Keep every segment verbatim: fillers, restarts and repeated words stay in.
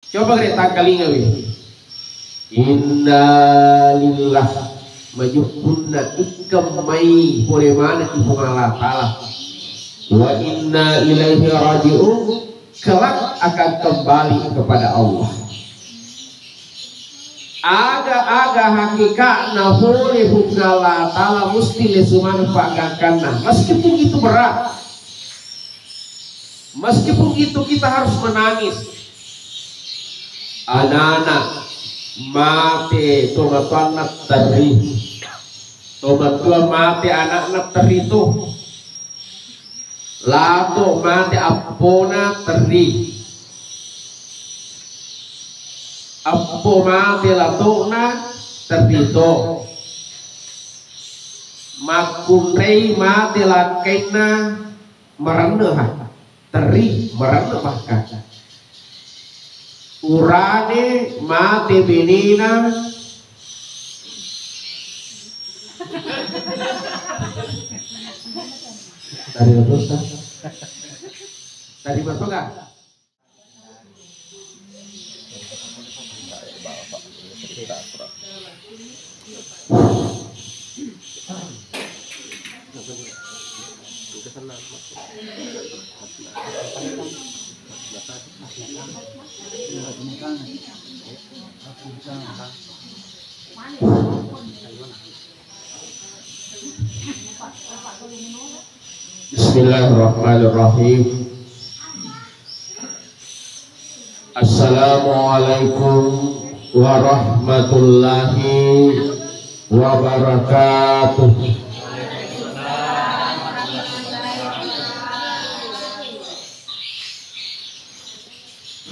Coba gare takkalingawi. Innalillah, majeppunna ikkeng mai pole maneng ki Puang Allah Ta'ala. Wa inna ilaihi raji'un, kelak akan kembali kepada Allah. Aga-aga hakikatna pole Puang Allah Ta'ala musti lesu maneng paggangkanna. Meskipun itu berat, meskipun itu kita harus menangis. Anana mate tomatoanna terri, tomatua mate anakna terri to. Lato mate appona terri. Eppo mate latona terri to. Makkunrei mate lakkainna marenneha. Terri marenneha bahkan. Urane mate benena. Tadi betul kan? Tadi betul kan? Bismillahirrahmanirrahim. Assalamualaikum warahmatullahi wabarakatuh.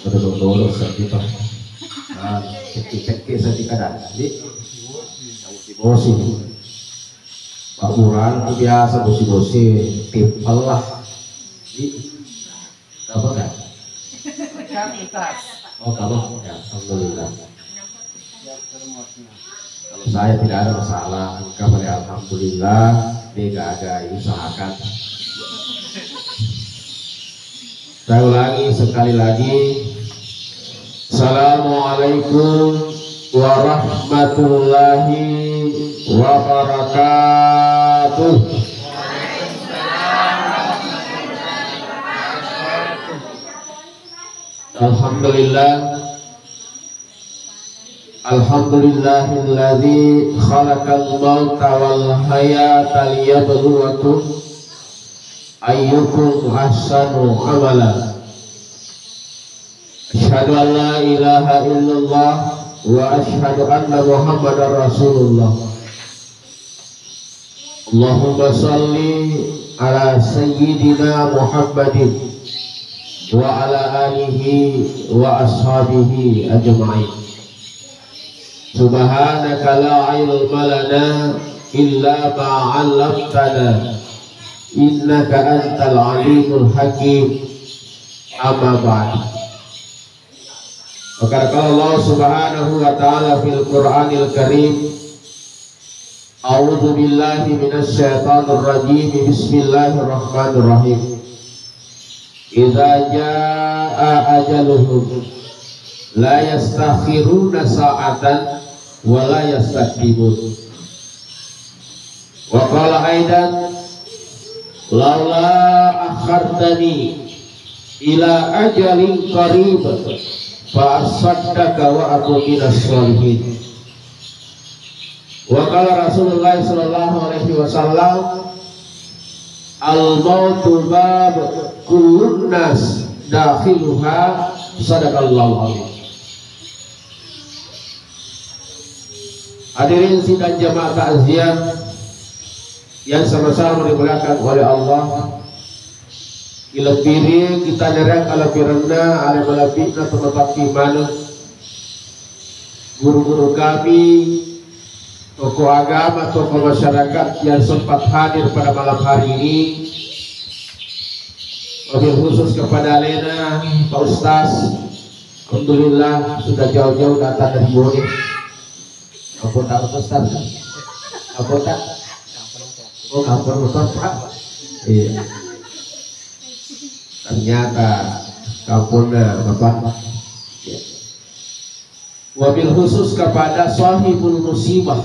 Dodok-dodok seddi to. Nah, cekki-cekki seddi kada. Di bosi-bosi. Pakkurantu biasa bosi-bosi, tippel lah. Di, apa kan? Oh, kamu? Ya, alhamdulillah. Kalau saya tidak ada masalah, engka pale alhamdulillah, de gaga usahakan. Saya ulangi sekali lagi. Assalamualaikum warahmatullahi wabarakatuh. Alhamdulillah. Alhamdulillahilladzi khalaqal mauta wal hayata liyabluwakum ayyukum ahsanu amala. Asyhadu an la ilaha illallah wa asyhadu anna Muhammadar Rasulullah. Allahumma shalli ala sayyidina Muhammadin wa ala alihi wa ashabihi ajma'in. Subhanaka la ilma lana illa ma 'allamtana, innaka antal alimul hakim. Amma ba'd. Wa qala Allah subhanahu wa ta'ala fil Qur'anil Karim, a'udzu billahi minasy syaithanir rajim. Bismillahirrahmanirrahim. Idza jaa ajaluhum la yastakhiruna sa'atan wa la yastaqdimun. Wa qala aidan, laula akhartani ila ajalin qarib fa asaddaqa wa akun minas sholihin. Wa qala Rasulullah sallallahu alaihi wasallam, al mautu bab kullun nas dakhiluha. Sadaqallahul azim. Hadirin sidang jamaah takziah yang sama-sama dimuliakan oleh Allah, ilebbiri kita nerang kalebirenna, ale malebbi'na tomatoakki maneng, guru-guru kami, tokoh agama, tokoh masyarakat yang sempat hadir pada malam hari ini, wabil khusus kepada alena Pak Ustaz. Alhamdulillah sudah jauh-jauh datang dari Bone. Kampung tak Pak Ustaz? Kampung tak? Oh, kampung Bapak. Iya. Ternyata kampungnya Bapak. Ya. Wabil khusus kepada sahibul musibah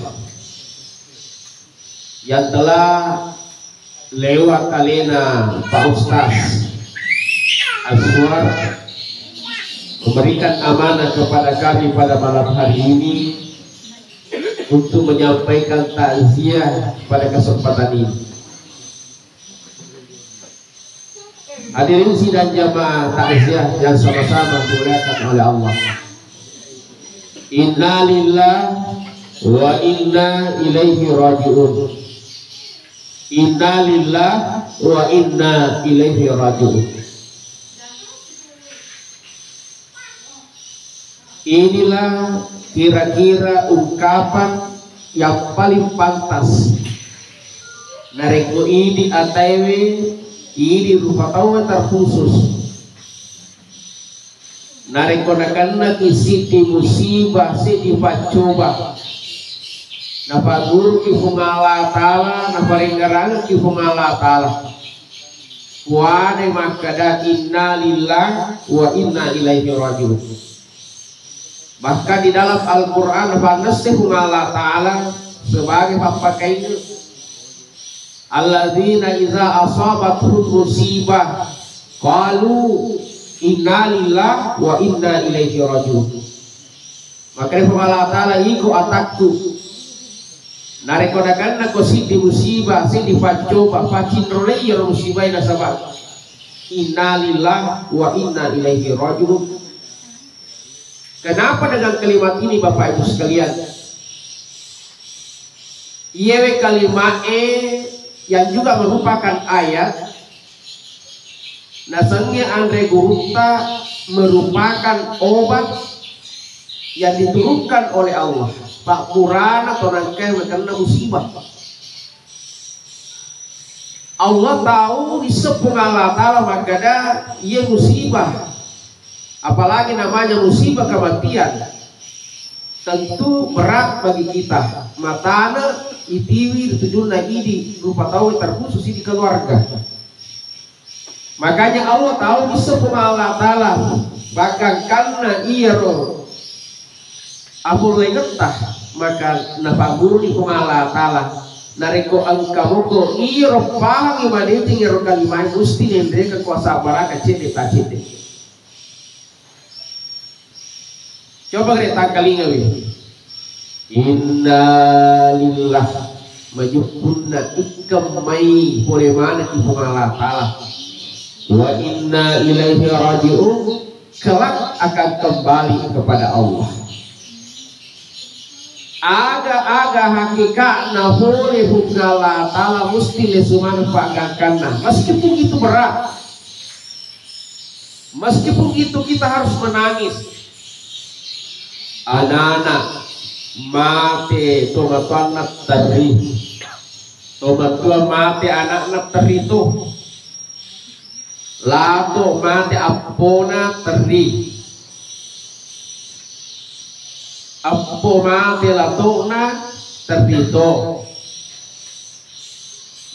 yang telah lewat alena Pak Ustaz Aswar memberikan amanah kepada kami pada malam hari ini untuk menyampaikan takziah pada kesempatan ini. Hadirin sidang jamaah takziah yang sama-sama dimuliakan oleh Allah. Innalillah wa inna ilaihi raji'un. Innalillah wa inna ilaihi raji'un. Inilah kira-kira ungkapan yang paling pantas narekko idi ataewe, idi rupa tauwe terkhusus. Narekko nakennaki siddi musibah, siddi paccoba, napagguruki Puang Allah Ta'ala, naparengngerangekki Puang Allah Ta'ala. Puadai makkeda, "Innalillah wa inna ilaihi raji'un." Bahkan di dalam Al-Quran, napannesseng Puang Allah Ta'ala sebagai pappakainge, "Alladzina iza asabathum musibah, qalu innalillah wa inna ilaihi raji'un." Makkedai Puang Allah Ta'ala, "Iko atakku, narekko nakennako siddi musibah, siddi paccoba, pacinrolai iyaro musibae nasaba innalillah wa inna ilaihi raji'un." Kenapa dengan kalimat ini, Bapak Ibu sekalian? Iyewe kalimat'e yang juga merupakan ayat, nasengnge anre gurutta merupakan obat yang diturunkan oleh Allah. Pabburaanna to nangkae nakenna musibah. Allah tahu, disseng Puang Allah Ta'ala makkeda, iya musibah, apalagi namanya musibah kematian, tentu berat bagi kita. Matana itiwi ritujunna idi rupa tau terkhusus di keluarga. Makanya Allah tahu, disseng Puang Allah Ta'ala, bahkan karena iyaro apollengetta, maka napagguruni Puang Allah Ta'ala. Narekko engka moko iyaro pahangi madeceng iyaro kalimae, musti nenre kekuasaan baraka cedde ta cedde. Coba gare tangkalingawi. Innalillah, majeppunna ikkeng mai pole maneng ki Puang Allah Ta'ala. Wa inna ilaihi raji'un, kelak akan kembali kepada Allah. Aga-aga hakikatna pole Puang Allah Ta'ala musti lesu maneng paggangkanna. Meskipun itu berat, meskipun itu kita harus menangis. Anak-anak mate tomatoanna terri. Tomatoa mate anakna terri to. Lato mate appona terri. Eppo mate latona terri to.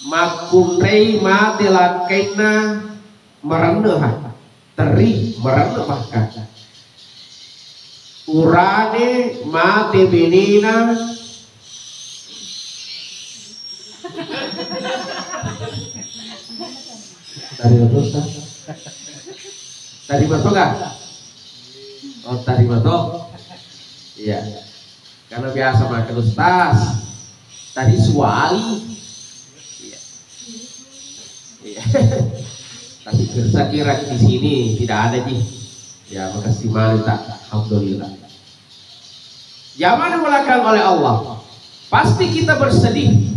Makkunrai mate lakkainna marenne ha. Terri marenne bahkan. Urane mate benena. Tari mato, Ustaz? Tari mato ga? Oh, tari mato. Iya. Karena biasa makan Ustaz. Tari suwali. Iya. Iya. Tapi saya kira di sini tidak ada, Ji. Ya, makasih mantap. Alhamdulillah. Zaman belakang oleh Allah. Pasti kita bersedih.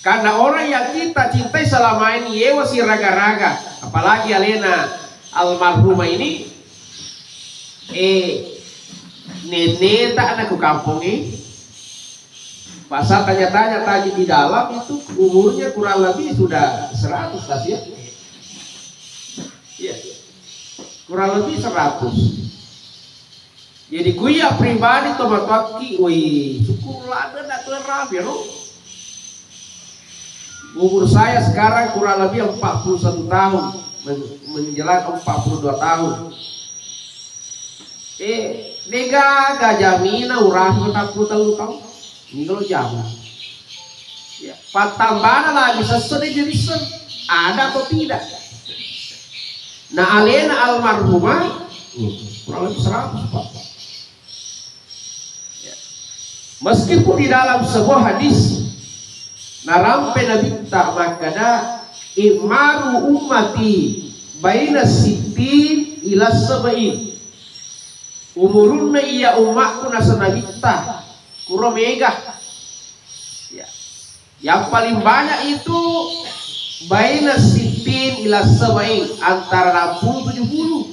Karena orang yang kita cintai selama ini, yewa si raga-raga. Apalagi alena almarhumah ini, eh, neneta anak ke kampung ini. Pasal tanya-tanya tadi di dalam itu umurnya kurang lebih sudah seratus lah ya. Iya. Kurang lebih seratus. Jadi kuya pribadi to matoakki, woi, syukur ladde nak kelar rapi ro. Umur saya sekarang kurang lebih empat puluh satu tahun, men- menjelang empat puluh dua tahun. Eh, degaga jamina urapi tappu tellu taung. Ini kalau jam. Ya, pattambana lagi sesso de jerisseng. Ada atau tidak? Nah, alena almarhumah, hmm, kurang lebih seratus, Pak. Ya. Meskipun di dalam sebuah hadis, narampe Nabitta makkada, "Imaru ummati baina sittin ila sab'in." Umurunna iya ummakku naseng Nabitta, kuro mega. Ya. Yang paling banyak itu baina sittin ila sab'in, antara enam puluh tujuh puluh.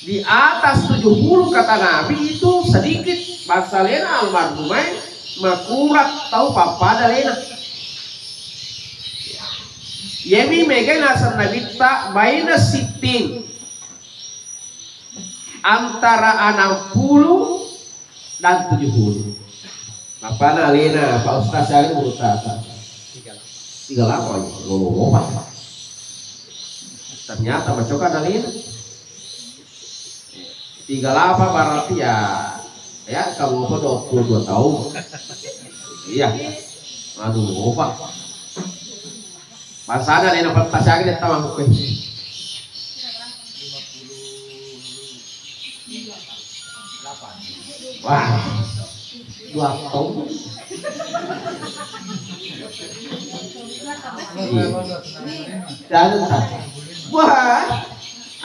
Di atas tujuh puluh kata Nabi itu sedikit, bangsa alena almarhumai makurang tau pappada alena. Yemi mega naseng Nabitta baina sittin, antara enam puluh dan tujuh puluh. Napana alena Pak Ustaz Syarif umur tata? Tiga puluh delapan, lolo lompat. Ternyata macoka alena. Tiga puluh delapan berarti ya, ya, kamu apa, dua puluh dua tahun. Iya. Aduh, apa? Bangsana alena pertasyaga de' tama koe. Wah, dua tahun. Iya. Dan entah. Wah,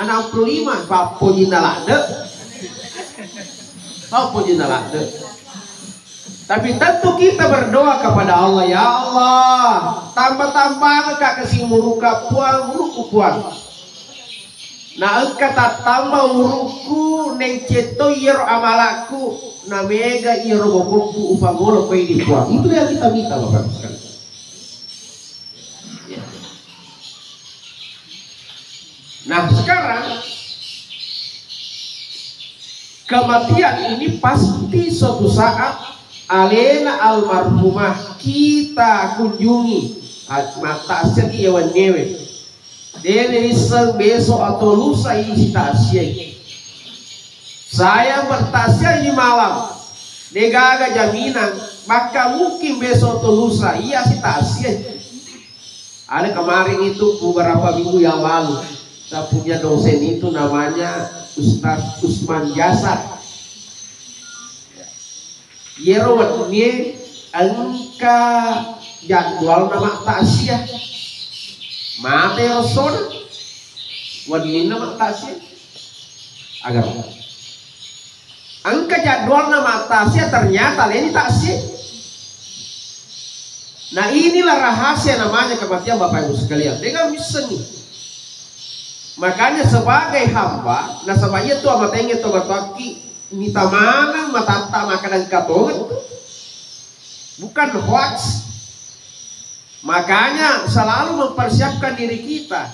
enam puluh lima, bappo jinna ladde. Bappo jinna ladde. Tapi tentu kita berdoa kepada Allah, "Ya Allah, tambah-tambah ka kasi umuruka, Puang, umuruku, Puang. Na engka tattamba umuruku, neng cetto iyaro amalakku, na mega iyaro bokokku upangolo ko idi, Puang." Itu yang kita minta, Bapak Ibu sekalian. Nah, sekarang kematian ini pasti suatu saat alena almarhumah kita kunjungi, a-, matta'siaki yawannewe. De'ni isseng besok atau lusa isi ta'siai. Saya bertaksiah di malam, degaga jaminan, maka mungkin besok atau lusa iya si ta'siai. Ada kemarin itu beberapa minggu yang lalu, saya punya dosen itu namanya Ustaz Usman Jasad. Yero wennie engka jadwalna matta'siah. Mate rossona. Wenninna matta'siah. Agar engka jadwalna matta'siah, ternyata leni ta'siah. Nah, inilah rahasia namanya kematian, Bapak Ibu sekalian. Dengan missengi. Makanya sebagai hamba, nasaba iya tu amatengnge to matoakki, mita maneng matatta makkada engka tongeng tu. Bukan hoax. Makanya selalu mempersiapkan diri kita.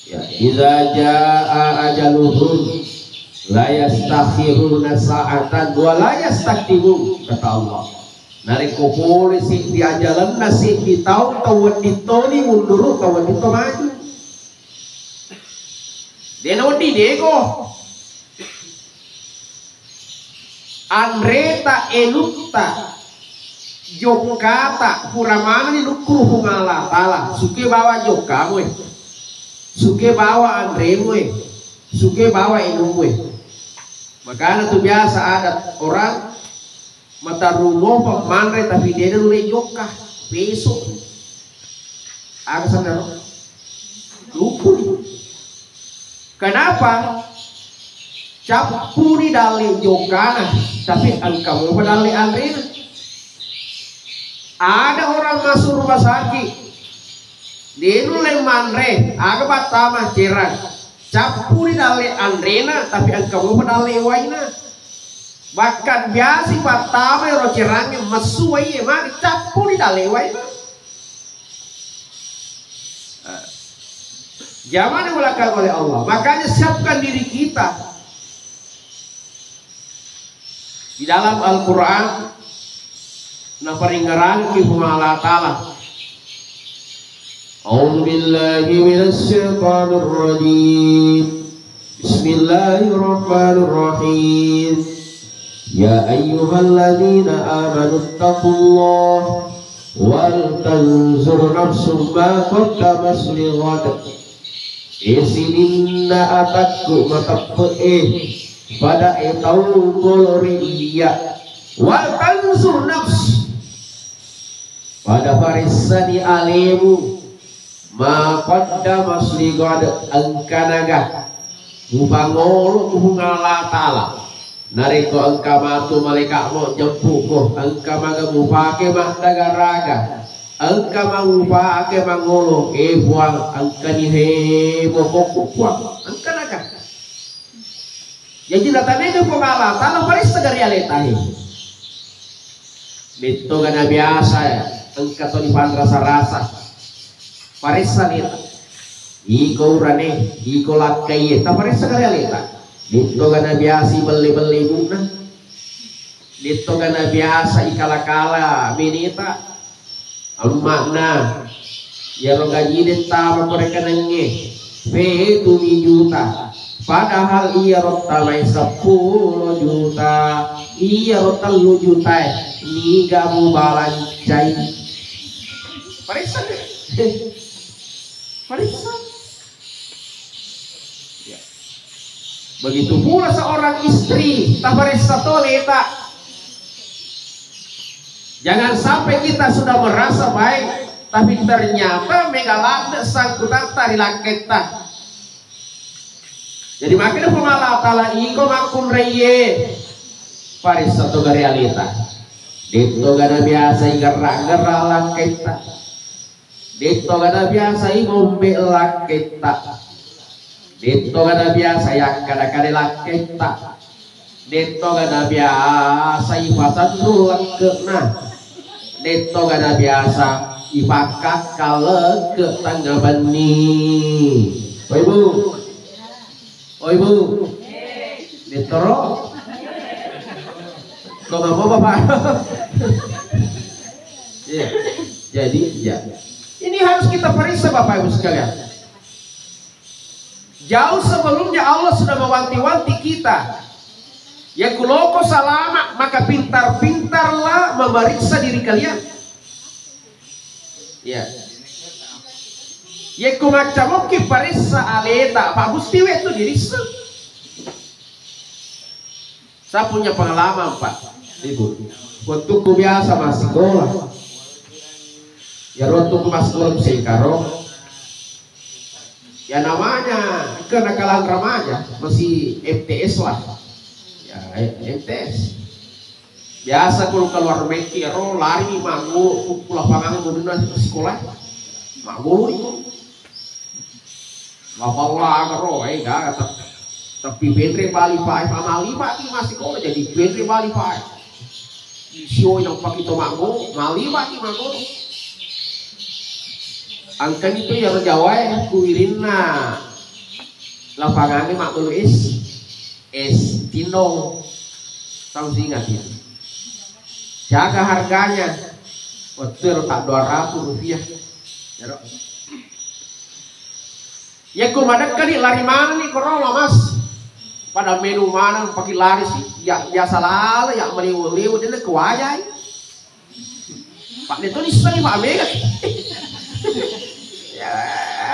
Ya, idza jaa ajaluhum la yastakhiruna sa'atan wa la yastaqdimun, kata Allah. Narekko pole seddi ajalenna seddi taung, tau wedding toni munduru, tau wedding to maju. Dena wedding dego. Anreta, enutta, jokkata, pura manenni nukkuru Puang Allah Taala, suke bawa jokkamu e, suke bawa anremu e, suke bawa enumu e. Makana tu biasa adat orang, matarru mopa manre tapi dena nulle jokka, peso. Aga sanaro? Lupu ni. Kenapa? Cappuni dalle jokkana, tapi engka mopa dalle anrena. Ada orang masuk rumah sakit, de nulle manre, aga pattama, cerang. Cappuni dalle anrena, tapi engka mopa dalle waina. Bahkan biasa pattama ero cerangnge messu waie, magi cappuni dalle waina. Nah, jamaah yang dimuliakan oleh Allah. Makanya siapkan diri kita. Di dalam Al-Quran, naparingngerangki Puang Allah Ta'ala. A'udzu billahi minasy syaithanir rajim. Bismillahirrahmanirrahim. Ya ayyuhalladzina amanu taqullaha wal tanzur nafsum ma qaddamat lighad. E sininna atakku mateppe'e, pada e tau golo ri iyya. Wal tanzur nafs. Pada paressani alemu, ma qaddamat lighad, engkanaga mupangolo ku Puang Allah Ta'ala. Narekko engka matu malaeka'mu jeppuko, engka maga mupake maddagaraga, engka ma mupake mangolo, e Puang, engkani he bokokku Puang, engkanaga. Jaji natamega Puang Allah Ta'ala paressa gari aleta he. Dettoga nabiasa engka to dipanrasa-rasa. Paressa aleta. Iko urane, iko lakkaie, taparessa gari aleta. Dettoga nabiasa ibelle-belle ibunna. Dettoga nabiasa ikala-kala beneta. Emma'na, iyaro gajide tama ko rekenengnge, petumi juta. Padahal iyaro tamai seppulo juta, iyaro tellu jutae, niga mubalancai? Paressa de. Paressa. Ya. Begitu pula seorang istri, taparessa to aleta. Jangan sampai kita sudah merasa baik, tapi ternyata mega ladde sangkutanta ri lakketta. Jadi makanya Puang Allah Ta'ala iko makkunraie, paressa to gari aleta. Dettoga nabiasa igerra-gerra lakketta. Dettogana biasa igombe lakketta. Dettogana biasa yakkada-kada lakketta. Dettogana biasa ipasenru lekke'na. Dettogana biasa ipakkakka lekke tengnga benni. Oi, Bu. Oi, Bu. Dettoro. Lo ngapa, Bapak? Iya. Jadi, ya. Ini harus kita periksa, Bapak Ibu sekalian. Jauh sebelumnya Allah sudah mewanti-wanti kita. Ya kuloko salama, maka pintar-pintarlah memeriksa diri kalian. Ya. Yekko maccamokki paressa aleta, Pak, musti wettu dirissa. Saya punya pengalaman, Pak, Ibu. Waktu ku biasa massekola. Ya, waktu ku massekola ku Sengkaro. Ya, namanya kenakalan remaja, masih M T S lah. Ya, M T S. Biasa kalau keluar mekki ero lari manggo ku lapangan munna sekolah. Manggo iko. Mapalla ro, eh, gaga tep-, tapi penre bali pae, pamaliba ki massekolah jadi penre bali pae. Isio yang pakito manggo, maliba ki manggo. Angkani tu iyaro jawae kuwirinna lapangangnge mabbelu es, es cindong. Tau singa itu. Siaga harganya? Waktu ero tak dua ratus rupiah. Ero. Yakko madekkani lari manenni koro, Mas. Pada menu maneng paki lari si, ya biasa lalo ya malewo-lewo dena kewajai. Pak de to nissengi Pak mega. Ya,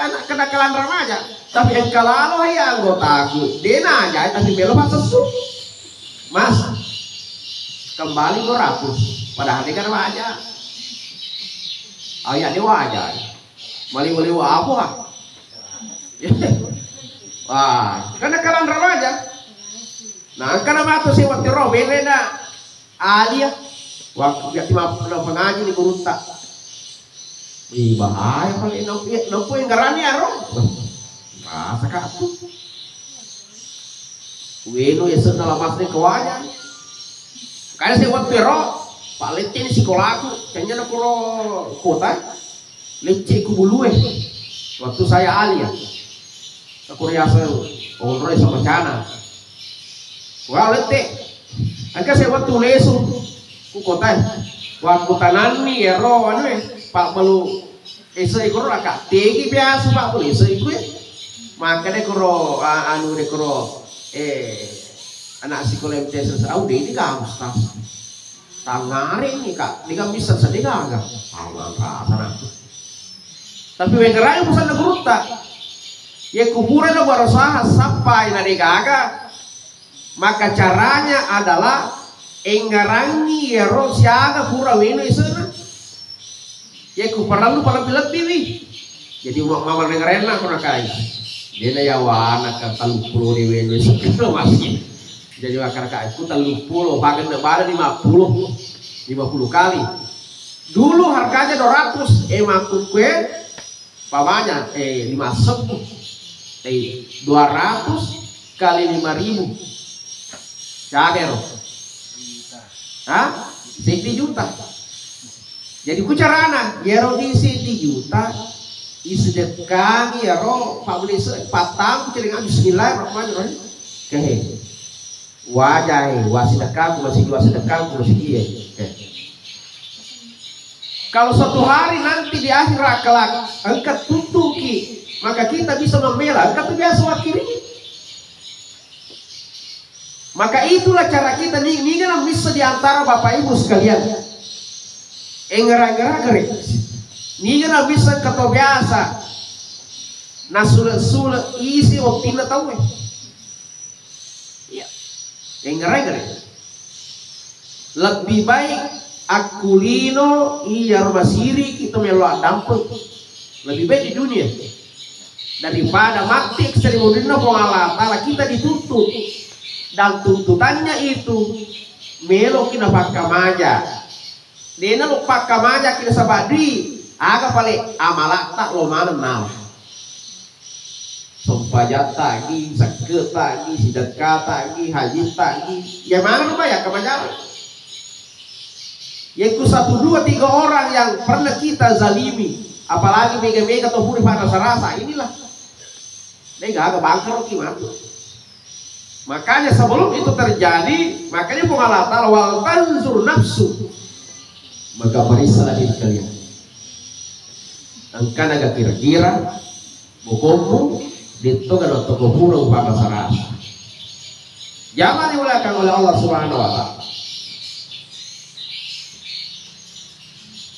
anak kenakalan remaja. Tapi engka lalo ya anggotaku. Dena aja tapi melo Pak sesu. Mas, kembali dua ratus. Padahal dia kan remaja. Ayo dia wajai. Maliwa-liwa apa, ah? Wah, karena kalan remaja. Nah, karena matu sewwa tiro bele na alia. Waktu dia cuma pernah pengaji di gurutta. Ih, bahaya kali, nampu, nampu yang garani aro. Masa kak tuh. Weno ya senna lamasne kewajai. Kaya sewwa tiro, Pak, lecce ni sikolaku, canya na kuro kota. Lecce ku bulue. Waktu saya alia. Aku riaseng onroi sama cana. Wah, lette. Engka sewwa tu lesu ku kota. Wakku tananni ero anu e, Pak Belu. Ese ikoro raka tegi biasa Pak Belu ese ikue. Maka de koro, a-, anu de koro, eh, anak sekolah M T S, "Au de, de gaga, Ustaz. Tangareng ni, Kak, de gaga bisa sedih gaga." Aman rasa na. Tapi wengerai pesanna gurutta. Ye kupura na berusaha sappai na de gaga, maka caranya adalah engngerangi yero siaga pura weno isena. Ye ku parellu palebbi-lebbiwi. Jadi ma-, mamarenna ko nakai. Dena yawana ka telluppulo de weno isena masih. Jadi makkadaka ku telluppulo, pagenna bala lima puluh. Lima puluh kali. Dulu harganya dua ratus, eh, makkukue Umpamanya, eh, lima sebbu, eh, dua ratus kali lima ribu. Siaga ero? Hah? Seddi juta. Jadi ku carana, yero di seddi juta, isedekkangi yero pabbelese, pattamu celenga, bismillahirrahmanirrahim. Kehe. Wajai, wasidekkaku masigi, wasidekkaku masigi, eh. Kalau suatu hari nanti di akhirat kelak engka tuttuki, maka kita bisa membela, engka tu biasa wakiri. Maka itulah cara kita ni, ni kan bisa di antara Bapak Ibu sekalian. Engera-ngera kere. Ni kan bisa keto biasa. Nasule-sule isi ottina tau, eh. Iya. Enggereng-gereng. Lebbi baik akkulino iyaro masiriki to mello addampeng. Lebbi baik di dunia. Daripada matti seri mudinna Puang Allah Ta'ala kita dituntut. Dan tuntutannya itu meloki napakkamaja. Dena lo pakkamajaki nasaba dui, aga pale amalatta lo maneng nawa. Sempajattagi, sekkettagi, sidekkatagi, hajittagi, ya maneng rupa ya kamajareng. Yaitu satu dua tiga orang yang pernah kita zalimi, apalagi mega-mega atau puri pada serasa, inilah. Dé gaga bangkaro ki matu. Makanya sebelum itu terjadi, makanya Puang Allah Ta'ala, "Wal tanzur nafsu." Maka periksalah diri kalian. Engkana ga kira-kira bokommu ditto ga toko pura upaka sarasa. Jangan diulakan oleh Allah Subhanahu wa Ta'ala.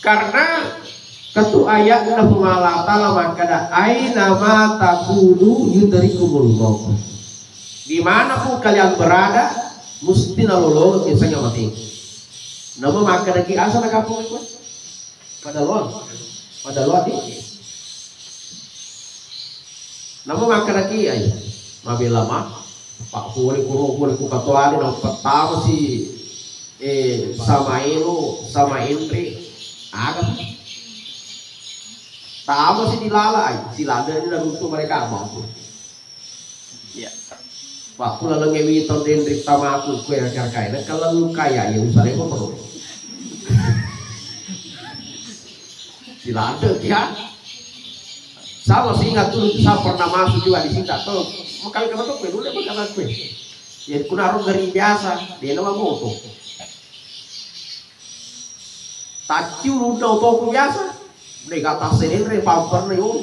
Karena ketu ayatna Puang Allah Ta'ala makkada, "Aina ma takunu yudrikumul maut." Di mana pun kalian berada, mesti nalolo biasanya mati. Nama makkada ki asa na kapung itu? Pada luar. Pada luar di. Nama makkada ki ai. Mabela ma. Pak pole kuro pole ku katoane na pettama si Eh, samaelo, samaenre, aga tu? Tama si dilala, ai, si lada ni naruntu mereka mampu. Ya. Waktu laleng ewi tau denri tamaku kue rakyat kaya, kalau kaya Yerusalem perlu. Si lada ya. Sama sih ingat dulu, saya pernah masuk juga di sini, tak tahu. Makanya kenapa kue dulu, makanya kue. Ya, kunaro gari biasa, dena mamoto. Tacciu runda otoku biasa, de gata senre pamperna yo.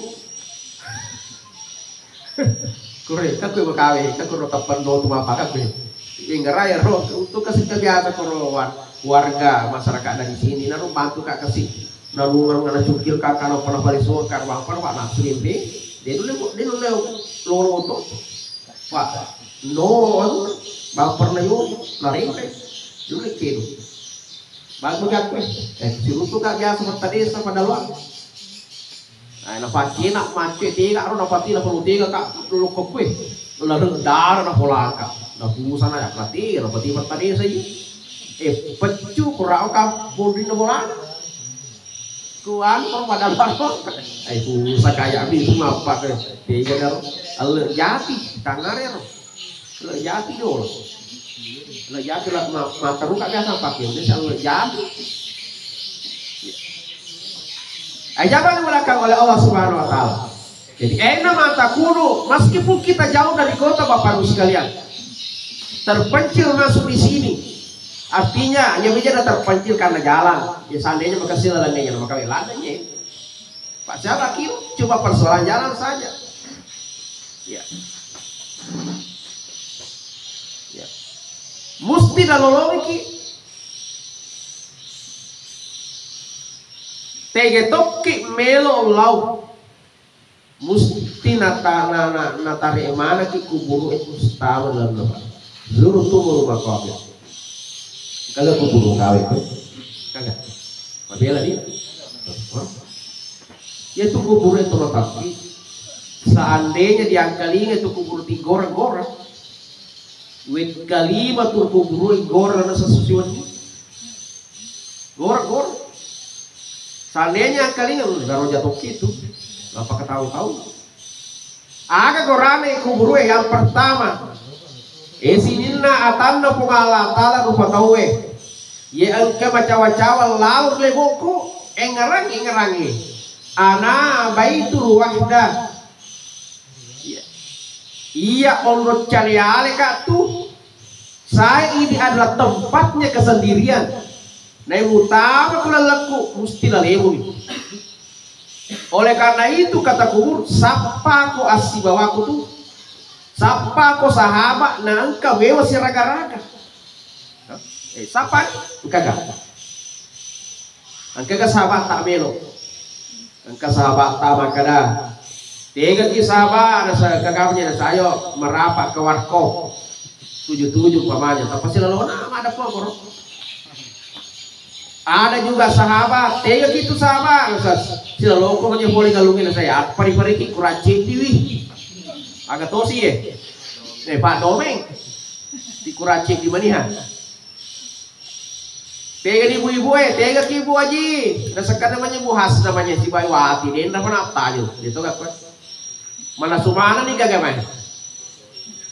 Kure, kakku makawe, kakku ro tappan do tu mapa kakku. Inggerai ro, untuk kasih kebiasa koro war-, warga masyarakat dari sini, naro bantu kak kasih. Naro naro naro cukil kak, kalau pernah balik suara, kak, bang, pernah, Pak, langsung impi. Dia dulu, dia dulu lolo oto. Wah, no, anu, baper na yo, narengke. Dulu kilo. Bagus gak kue? Eh, si Rutu gak biasa mata desa pada luar. Nah, na pacina macet tiga, ro na pati na perlu tiga kak, dulu kok kue. Lalu dara na polaka. Na pusana ya pati, na pati mata desa ini. Eh, pecu kurau kak, bodin na bolana. Ku anu, pada baru. Ai, ku sakaya mi tu mappa ke. Tega daro. Alle jati, tangare ro. Alle jati dolo. Alle jati la, ma-, materu ka biasa pakai, udah si alle jati. Ai, jangan dibolehkan oleh Allah Subhanahu wa Ta'ala. Jadi, aina ma takunu, meskipun kita jauh dari kota, Bapak Ibu sekalian, terpencil masuk di sini, artinya, ya, menjadi terpencil karena jalan. Ya, seandainya makasih lalangnya, maka ladanya. Pak, siapa kira? Cuma persoalan jalan saja. Ya. Ya. Musti nalolongiki. Tege tokki melo lao. Musti nata-, na-, na-, natare manaki kuburu e, mustawa lalu. Zuru tumur maqabir. Kaga kuburu kawe tu. Kaga. Mabela dia. Yaitu kuburu itu mapakki. Seandainya diangkalinga itu kuburu tigora-gora. Wekkalima tu kuburu gora na sesusiwan ni. Gora-gora. Seandainya angkalinga, garo jatuh itu. Apa ketahu-tahu? Aga gorane kuburu yang pertama. E sininna atanna Puang Allah Ta'ala rupa tauwe. Ye engka macawa-cawa laur leboku, engerangi, engerangi. Ana baitul wahda. Iya. Iya onro cale-ale ka tu. Saya ini adalah tempatnya kesendirian. Nae mutama ku lallekku, musti lalebuni. Oleh karena itu, kata kubur, sappako assibawaku tu, sappako sahabat, na engka wewa siraga-raga. Eh, sappa? Engkaga. Engkaga sahabat tak melo. Engka sahabat ta makkeda, tegaki sahabat, nasa kagapnya, nasa ayo merapat ke warkop tujuh tujuh umpamanya, tapi silalona ada pokoro. Ada juga sahabat, tegaki itu sahabat, nasa silaloko manya pole galungnya, nasa ya pari-pariki kuracin diwi. Aga tosi ye. Eh, Pak Domeng. Di kuracin di maniha. Tega ni ibu-ibu e, tega ki ibu aji. Nasekka namanya ibu khas namanya si bayu ati, denda mana taju. Itu kan. Mana sumana ni gaga mai.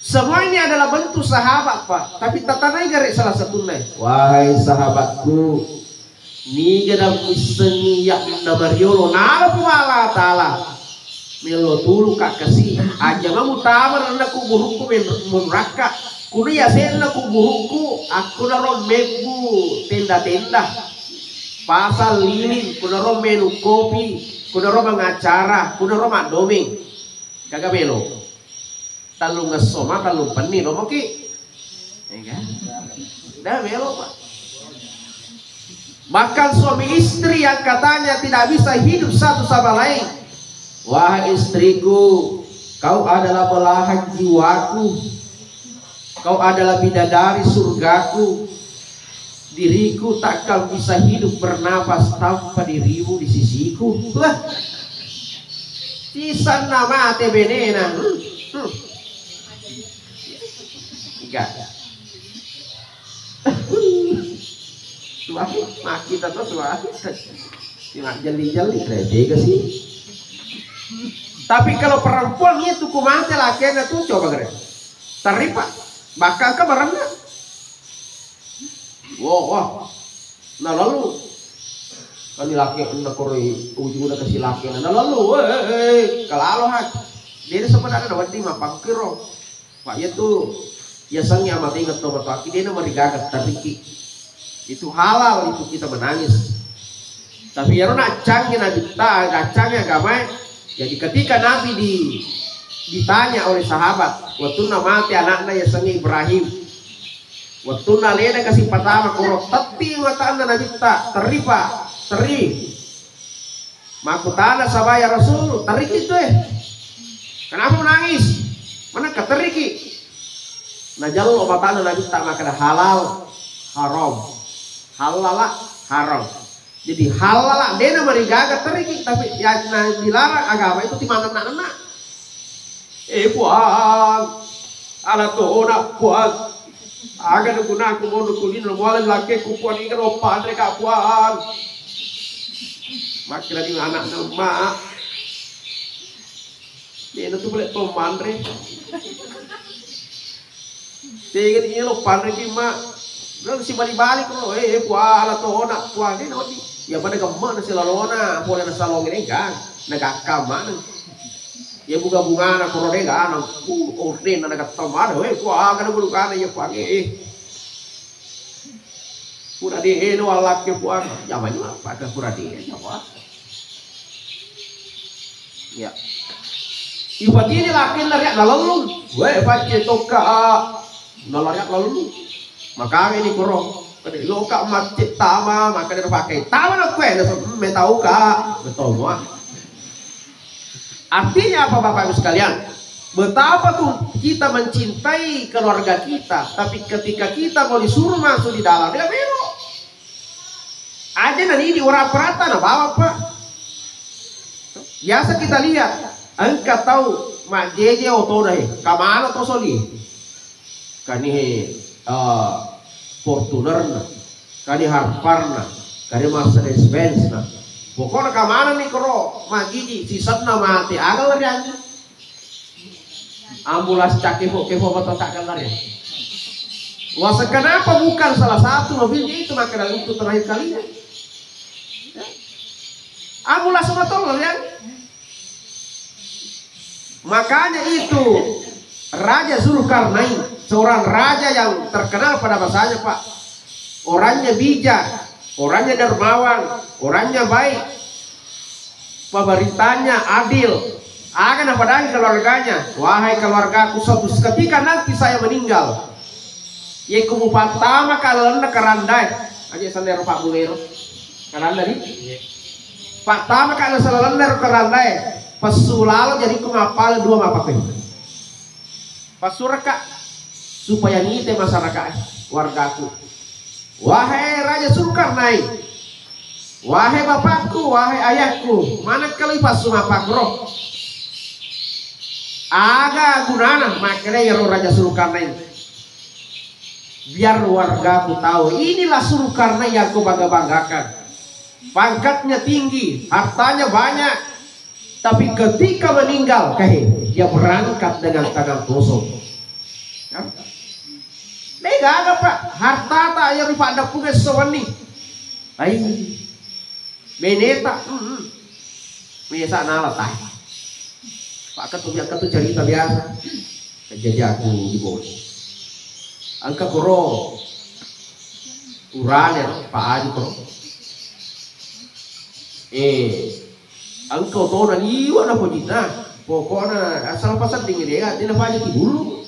Semua ini adalah bentuk sahabat, Pak. Tapi tatanai gare salah satunya. Wahai sahabatku, niga dan missengi yakna mariolo nala Puang Allah Ta'ala. Melo tulu ka kasi, aja mamu tama ranna kuburukku men-, menrakka. Kudu yasenna kuburukku, akkunaro mebbu tenda-tenda. Pasal lilin, kunaro menu kopi, kunaro mangacara, kunaro maddomeng. Gaga melo. Tellung esso ma, tellung penni, lomoki. Iya kan? Dah melo, Pak. Bahkan suami istri yang katanya tidak bisa hidup satu sama lain. Wahai istriku, kau adalah belahan jiwaku. Kau adalah bidadari surgaku. Diriku takkan bisa hidup bernapas tanpa dirimu di sisiku. Wah. Sisanna mate benena. Hmm. Hmm. Tiga. Suami, maki tato suami. Cuma jeli-jeli, kayak tega sih. Tapi kalau perempuan itu kumate lakena tuh coba gere. Teripa. Bahkan ke berenang. Wah, wah. Nah, lalu kami laki enda koroi ujuna kasi laki na lalu, eh, eh, eh, kalalo ha. Dia sebenarnya ada wedding mapangkiro. Pak, ya tuh, ya sang ya mati ingat to matoaki, dia nama rigaga tariki. Itu halal itu kita menangis. Tapi ya rona cangnya Nabi ta, cangnya agama. Jadi ketika Nabi di, ditanya oleh sahabat, waktu mati anaknya ya sang Ibrahim, Wettunna alena kasi patama koro, teppi matanna Nabitta, terri pa, terri. Makkutana saba, "Ya Rasul, terri kitu e. Kenapa menangis? Manakka terri ki?" Najallo matanna Nabitta makkeda, "Halal, haram. Halala, haram." Jadi halala, dena marigaga teriki, tapi ya, na dilarang agama itu timanenna-nenna. Eh, Puang, ala tona, Puang. Aga nagunaku mono kulino muala lakkeku, Puang, iga lo panre ka, Puang. Makkeda di anakna, Mak. Dena tu boleh to manre. Tega ni lo panre ki, Mak. Bilang si bali-bali ko, eh, eh, Puang, ala tona, Puang, eh, nodi. Ya pada gemma na silalona, pole na salong ini kan. Na gakka mana. Ya bunga-bunga na koro de kan. Uh, orde na gakka mana. Eh, Puang, kada bulu kana ya, Puang, eh. Pura de, eh, no alakke, Puang. Ya mani apa ke pura de, ya, Puang. Ya. Ipatini lakkenna riak nalellung. Weh, pacce tokka, ah, nalariak nalellung. Makawini koro. Kade loka macce tama, makade pakai. Tama na kue, na se-, metauka. Betul, wah. Artinya apa, Bapak Ibu sekalian? Betapa tuh kita mencintai keluarga kita, tapi ketika kita mau disuruh masuk di dalam, dia belok. Aja na ini orang perata na bawa, Pak. Biasa kita lihat, engka tau majjeje otona he, kamana to soli. Kani he, eh, Fortuner na, kani Harpar na, kani Mercedes Benz na. Pokokna kamana ni koro majiji sisenna mate, aga lari anjing. Ambulans cak kefo-kefo botol tak kelar ya. Wasa kenapa bukan salah satu mobilnya itu maka dalam itu terakhir kalinya. Ya. Ambulans botol ya. Makanya itu Raja Zulkarnain, seorang raja yang terkenal pada masanya, Pak. Orangnya bijak, orangnya dermawan, orangnya baik. Pemerintahnya adil. Aga napadangi keluarganya, "Wahai keluargaku, suatu ketika nanti saya meninggal, yekko mupattama ka lalenna karandae." Aja sandero Pak Bulero. Karanda di? Pattama ka lalenna karandae. Pessu lalo jadi ku mappale dua mappaku. Passurekka supaya nite masyarakat wargaku. Wahai Raja Zulkarnain, wahai bapakku, wahai ayahku, manakkalui passu mapakro. Aga gunana makkeda iyaro Raja Zulkarnain? Biar wargaku tahu, inilah Zulkarnain yang kubangga-banggakan. Pangkatnya tinggi, hartanya banyak, tapi ketika meninggal, kahe, dia berangkat dengan tangan kosong. Ya? Mega aga, Pak, harta tak yang ripada puges sewenni. Ai, beneta, mm, mm. Biasa nala tai. Pak ketu, biasa ketu cerita biasa. Kejadianku di Bogor. Engka koro urane, Pak Adi koro. Eh, engka otona liwa na pojita. Pokokna asal pasang dingin ya, dia na paja ti bulu.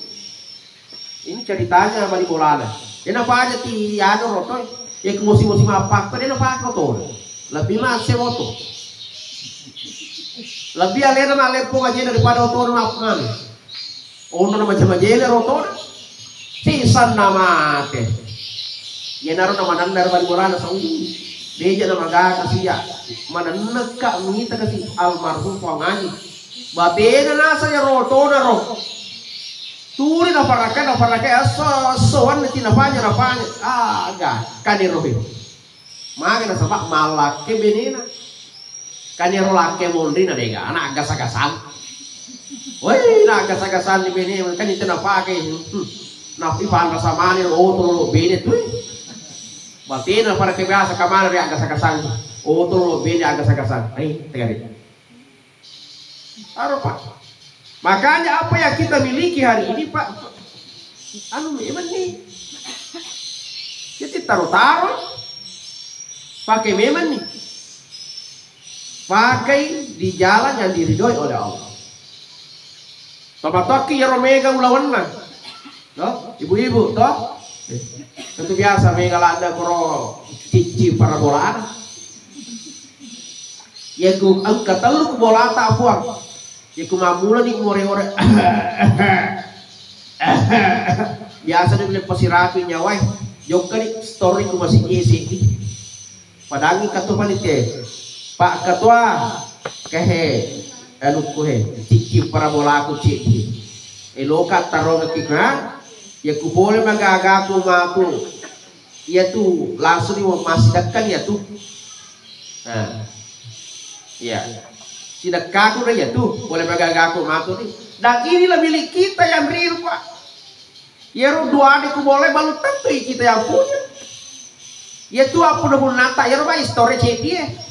Ini ceritanya bali bolana. Dia na paja ti anu rotoi. Ya ke musim-musim apa? Dia na pakai otona. Lebih masih moto. Lebih alena na leppo aja daripada otona apa? Ono na maja-majele rotona. Sisanna mate. Iyanaro na manenna ro bali bolana sau. Beja na magaga sia. Manennekka mita kasi almarhum Puang Haji. Batena nasa ya rotona ro. Tuli na paraka, na paraka, asso, asso, wanna ti napanya, napanya. Aga, kani rohe. Magi nasaba mallakke benena. Kan iyaro lakke monri na dega, na gasa-gasang. Woi, na gasa-gasang ni benena, kan itu napake. Hmm. Na ipanrasa mani oto lo bene tu. Batena pada kebiasa kamana ri gasa-gasang. Oto lo bene gasa-gasang. Ai, tegari. Aro, Pak. Makanya apa yang kita miliki hari ini, Pak, anu memang nih. Jadi taruh-taruh, pakai memang nih. Pakai di jalan yang diridhoi oleh Allah. Topatokki iyaro mega ulawenna. To? Ibu-ibu, to? Eh, tentu biasa mega ladde koro cicci parabolana. Iyaku engka tellu ku bolata, Puang. Iyaku mammulani more-ore. Biasa ni le pasirapi nyawae. Jokkani story ku masih isi. Padangi ketua panitia. Pak Ketua, kehe, anukku he, cicci parabolaku cicci. Eloka tarongekki ka, ya ku pole magagaku matu. Iya tu, langsung ni masih dekat ya tu. Nah. Iya. Sidekkaku na iya tu, pole magagaku matu ni. Dan inilah milik kita yang real, Pak. Iyaro duane ku bola belum tentu kita yang punya. Iya tu apa udah nata iyaro ba istore cedie.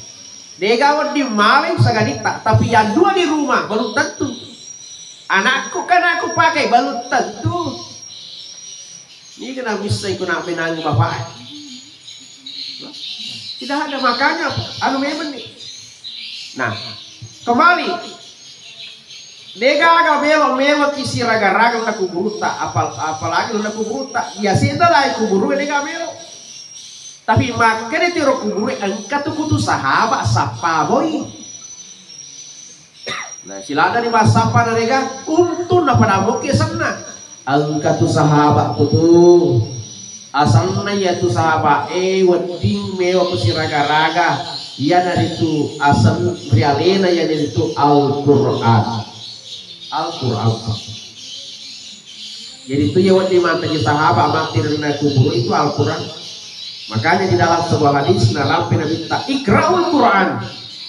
Dega wedding maweng sagaditta, tapi yang dua di rumah belum tentu. Anakku kan aku pakai belum tentu. Ini kena bisa ikut nak menang bapak. Tidak ada makanya anu memang nih. Nah, kembali Degaga melo-melo ki siraga-raga na kuburutta, apal-, apalagi na kuburutta. Biasanya lai kuburu degaga melo. Tapi makkeda tiro kuburu engka tu kutu sahabat sappa boi. Nah, silada di massappa na rega untung na pada moke senna. Engka tu sahabat tu tu. Asanna iya tu sahabat e wedding mewa ku siraga-raga. Iyanaritu asen rialena iyanaritu Al-Quran. Al-Quran. Jadi tu ya wedding mantaji sahabat mati ri kuburu itu Al-Quran. Makanya di dalam sebuah hadis narampe Nabi ta ikra'ul Quran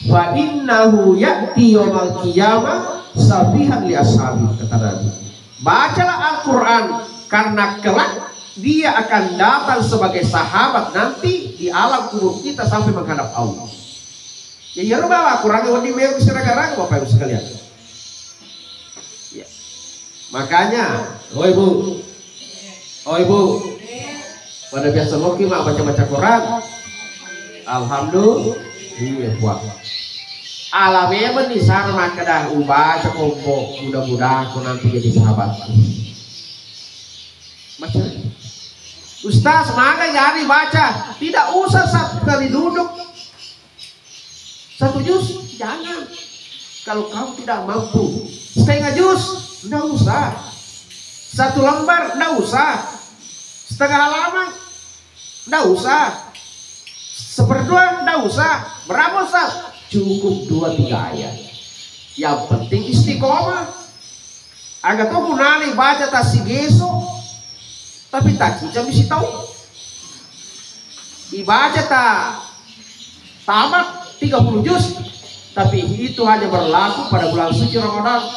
fa innahu ya'ti yaumal qiyamah syafi'an li ashabi, kata Nabi. Bacalah Al-Quran karena kelak dia akan datang sebagai sahabat nanti di alam kubur kita sampai menghadap Allah. Ya, ya, Bapak, kurangnya wedding mewa siraga-raga, Bapak Ibu sekalian. Ya. Makanya, oh Ibu, oh Ibu, pada biasa moki mak baca-baca Quran. Alhamdulillah, iya puang. Ala memang nih sar makkeda ubaca kompo, mudah-mudahan kau nanti jadi sahabat. Baca. Ustaz, maga jadi baca, tidak usah satu kali duduk. Satu juz, jangan. Kalau kamu tidak mampu, setengah juz, ndak usah. Satu lembar, ndak usah. Setengah halaman, ndak usah. Seperdua, ndak usah. Berapa, Ustaz? Cukup dua tiga ayat. Yang penting istiqomah. Aga to gunana ibaca ta sigeso, tapi takkica misi tau. Ibaca ta tamat tiga puluh juz, tapi itu hanya berlaku pada bulan suci Ramadan.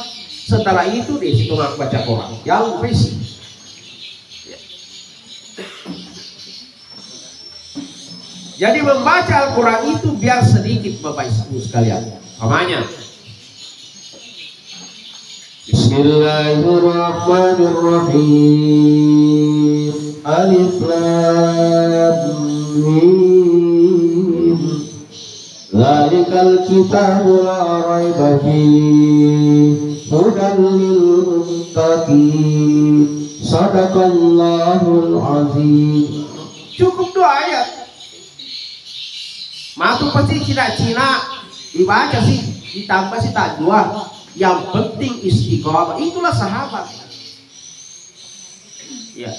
Setelah itu dia situ baca Quran. Yang besi. Jadi membaca Al-Quran itu biar sedikit Bapak Ibu sekalian. Umpamanya, Bismillahirrahmanirrahim. Alif Lam Mim. Dzalikal kitabu la raiba fihi hudan lil muttaqin. Sadaqallahul azim. Cukup dua ayat. Matu pasti Cina-Cina dibaca sih, ditambah sih tak dua. Yang penting istiqomah. Itulah sahabat. Ya.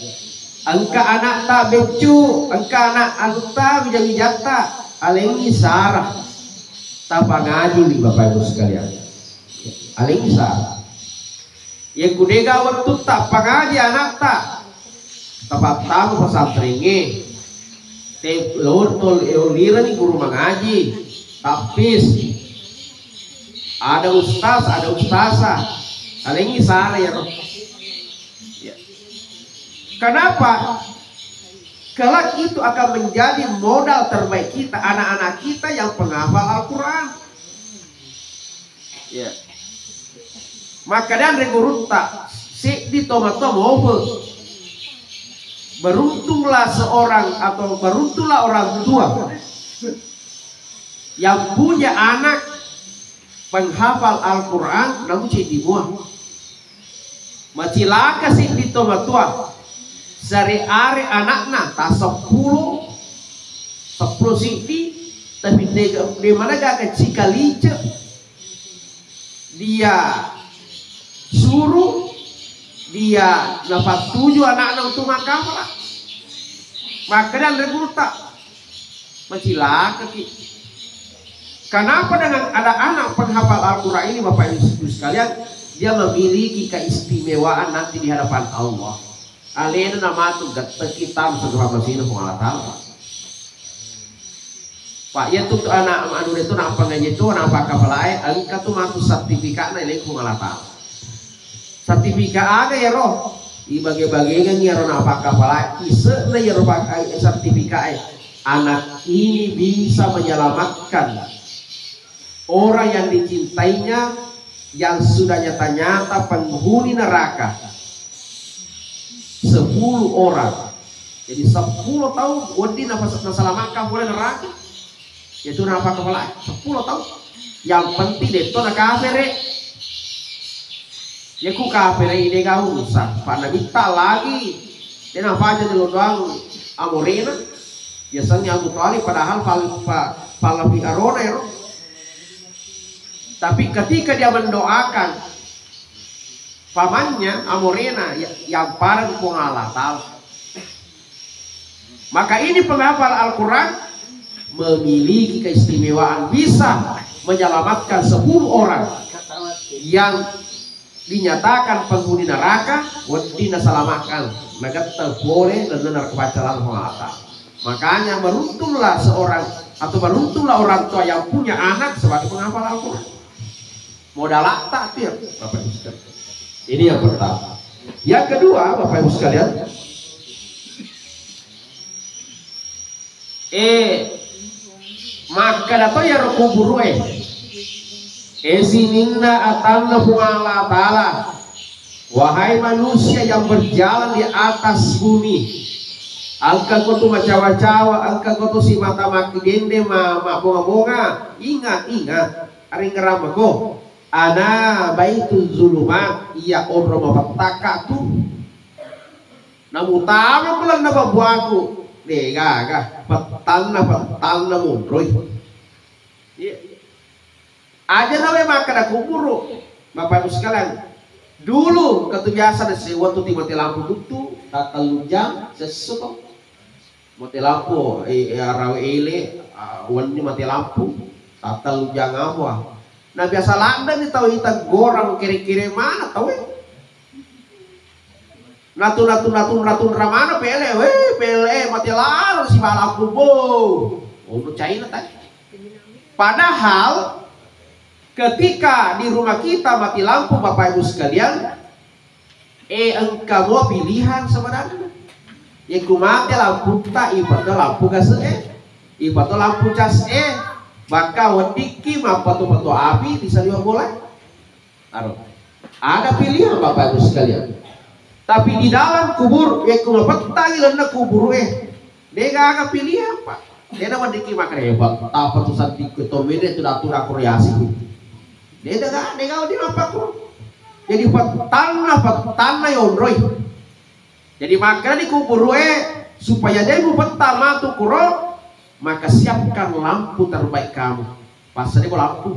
Engka anakta beccu, engka anak anutta wija-wijatta, alengi sara. Tapangaji wi Bapak Ibu sekalian. Alengi sara. Iya kudega wettu tappangaji anakta, tapattamu pesantrengnge. Te lortol eolirani guru mangaji, tappis. Ada ustaz, ada ustazah. Alengi sara ya, Roh. Ya. Kenapa? Kelak itu akan menjadi modal terbaik kita, anak-anak kita yang penghafal Al-Quran. Ya. Maka dan gurutta, seddi tomatoa mope. Beruntunglah seorang atau beruntunglah orang tua yang punya anak penghafal Al-Quran namu ceddi mua. Macilaka siddi tomatoa, sare-are anakna ta seppulo, seppulo siddi, tapi de, de managaka cikalice dia suruh, dia napattuju anakna untuk makkafala. Makkeda anre gurutta, macilakaki. Kenapa dengan ada anak penghafal Al-Quran ini, Bapak Ibu sekalian, dia memiliki keistimewaan nanti di hadapan Allah. Alena namatu gatteki tam segera masina Puang Allah Ta'ala. Pak, iya tu anak anu itu, nak pengaji itu, nak pakkapalae, engka tu matu sertifikatna ileng Puang Allah Ta'ala. Sertifikat aga ya, Roh? Ibage-bagengengngi ero na pakkapala, ise'na ero pakkai sertifikat e. Anak ini bisa menyelamatkan orang yang dicintainya yang sudah nyata-nyata penghuni neraka. Sepuluh orang. Jadi sepuluh tahun wedding nafas-, nasalamakkan pole neraka. Itu napa kepala sepuluh tahun. Yang penting detto na kafere. Iya ku kapelai de' gaga urusan. Pak Nabitta lagi, de' napaja jolo doang amorena. Biasanya Abu Thalib padahal pal-, pa-, palepi arona ero. Tapi ketika dia mendoakan pamannya, amorena, ya, yang pareng Puang Allah Ta'ala. Maka ini penghafal Al-Quran memiliki keistimewaan, bisa menyelamatkan sepuluh orang yang dinyatakan penghuni neraka, wedding naselamatkan, nagettel pole lalenna neraka pancalang Allah Ta'ala. Makanya beruntunlah seorang atau beruntunlah orang tua yang punya anak sebagai penghafal Al-Quran. Modalatta itu ya, Bapak Ibu sekalian. Ini yang pertama. Yang kedua, Bapak Ibu sekalian, eh, makkeda to iyaro kuburu e, eh, sininna atanna Puang Allah Ta'ala, wahai manusia yang berjalan di atas bumi, engka ko tu macawa-cawa, engka ko tu simata makkidende, ma-, mabbonga-bonga, ingat, ingat, aringngerang mako. Ana baitu zulumat, iya onrong mapettaka tu. Namutama kulanna babuaku, de' gaga, pettanna, pettanna monroi. Iya. Aja nawe makkeda kuburu, Bapak Ibu sekalian. Dulu katu biasa nasewa tu timate lampu tuttu, tattellu jam, sesso to. Mate lampu, eh, eh, arawe ele, ah, wenni mate lampu, tattellu jang apa. Nah, biasa ladde' ni tau ita gorang kere-kere mana tau, eh. Natu-natu, natu-natu ramana pele, weh, pele, eh, mate lalo si balaku, bo. Ono caina tadi. Padahal ketika di rumah kita mati lampu, Bapak Ibu sekalian, eh, engka mua pilihan sebenarnya. Yekku mate lamputta, ipato lampu gas e, ipato lampu cas e, bakka weddikki mappato-pato api di saliweng bola. Aro. Ada pilihan, Bapak Ibu sekalian. Tapi di dalam kubur, yekku mapettangi lalenna kubur e, de' gaga pilihan, Pak. De' naweddikki makkeda, "Eh, Pak, apa tu santikku to mede tu datu dako riasi." De' gaga, de' gaga wedding mappakkuro. Jadi pettanna, pettanna yonroi. Jadi makkeda di kubur e, supaya de' mupettang matu kuro, maka siapkan lampu terbaik kamu. Passadeko lampu.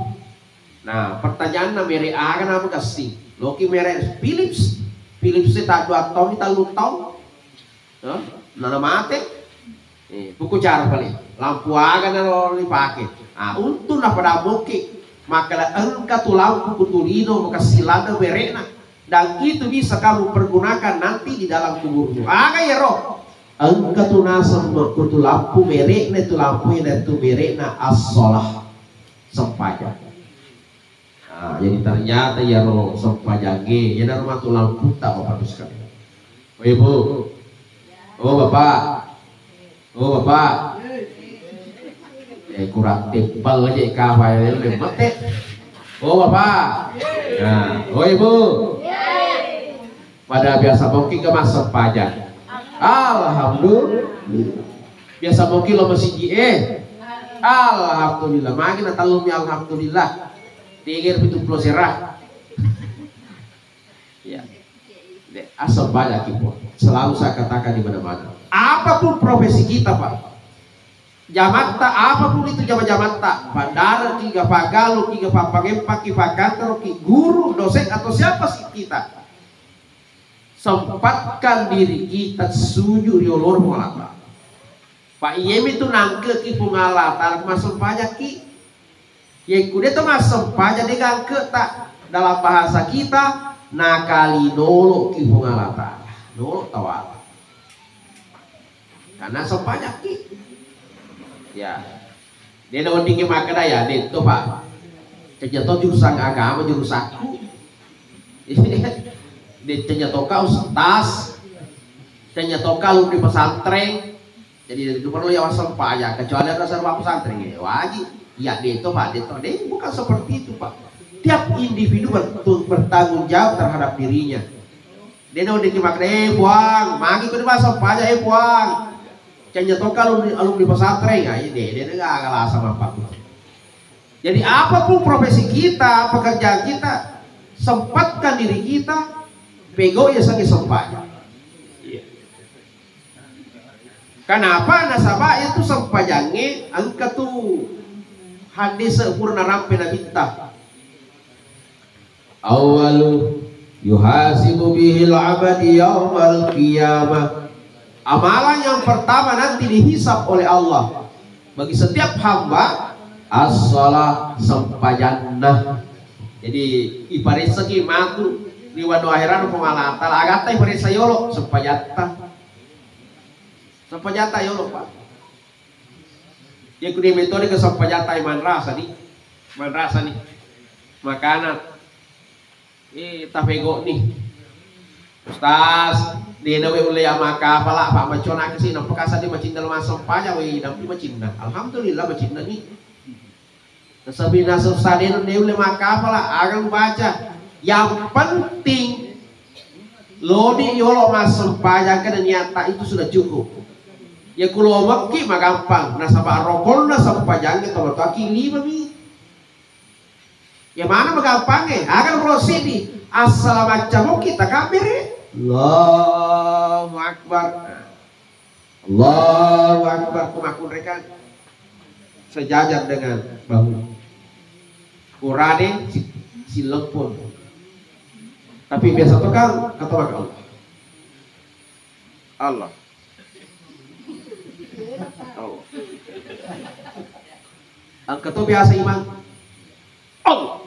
Nah, pertanyaanna, mere' aga namo gassing? Loki mere' Philips. Philips e ta dua taung, tallu taung. Hah? Nana mate? Eh, poko cara paling. Lampu aga nalo ripake? Ah, untung napada moki. Makkeda engka tu lampu ku tu lino, makassi ladde' mere'na. Dan itu bisa kamu pergunakan nanti di dalam kuburmu. Aga iyaro? Engka tu naseng ku tu lampu mere'na, tu lampu ina tu mere'na as-shalah. Sempajang. Nah, jadi ternyata iyaro sempajangnge, iyanaro matu lamputta, Bapak Ibu sekalian. Oh, Ibu. Oh, Bapak. Oh, Bapak. Eh, kurang tebal aja kapang, eh, mate. Oh, Bapak. Nah, oh, Ibu. Pada biasa moki ke massempajang. Alhamdulillah. Biasa moki lo masiji e. Alhamdulillah. Magi na tellumi alhamdulillah. Tiga pitu pulo sera. Ya. Deh, asal banyak ibu. Selalu saya katakan di mana-mana. Apapun profesi kita, Pak. Jamatta, apapun itu jama-, jamatta, paddareki, gapagaluki, gapapangempaki, pakantaroki, guru, dosen, atau siapa sih kita, sempatkan diri kita sujud ri olor Puang Allah Ta'ala. Pak, iyemi tu nangkeki Puang Allah Ta'ala, massempajakki. Yekku de to massempajang, de gangketa. Dalam bahasa kita, nakalinoloki Puang Allah Ta'ala. Nolok tawala. Karena sempajakki. Ya. De naweddingki makkeda ya, de to, Pak. Cenya to jurusan agama jurusakku. De cenya toka ustaz. Cenya toka alumni pesantren. Jadi itu perlu ya massempajang, kecuali ada sarwa pesantren ya wajib. Ya de to, Pak, de to. De, bukan seperti itu, Pak. Tiap individu bertu-, bertanggung jawab terhadap dirinya. De naweddingki makkeda, "Eh, Puang, magi ko de massempajang, eh, Puang. Cenya toka alumni, alumni pesantren." Ya, de, de, de, gak, gak lasa mappakku. Jadi apapun profesi kita, pekerjaan kita, Sempatkan diri kita, pegau ya sangi sempajang. Iya. Kenapa? Nasaba itu sempajangnge engka tu hadis pura narampe Nabitta. Awwalu yuhasibu bihil abadi yaumal qiyamah. Amalan yang pertama nanti dihisab oleh Allah bagi setiap hamba, as-shalah, sempajanna. Jadi iparessaki matu ri wanuh aherana Puang Allah Taala, agatta iparessa yolo, sempajatta. Sempajatta yolo, Pak. Iya kuni metode ke sempajatta manrasa ni. Manrasa ni. Makana eh, tapegoni. Ustaz, dena we ulle ya makapala, Pak, maconaki si, nampa kasadi macinna lo massempajang, we, nampi macinna. Alhamdulillah, macinna ni. Nasabina susah dena, de ulle makapala, aga baca. Yang penting, lodi yolo massempajang, kan niatta itu sudah cukup. Ya kulo mekki magampang, nasaba rokonna sempajang, tomatoaki lima mi. Ya mana magampangnge? Aga nomoro siddi, assala maccamoki takabbere. Allahu Akbar. Allahu Akbar. Kumakkunrekan sejajar dengan bahu. Kurade si-, silempun. Tapi biasa tokang kata Allah. Allah. Allah. Engka to biasa imang. Allah.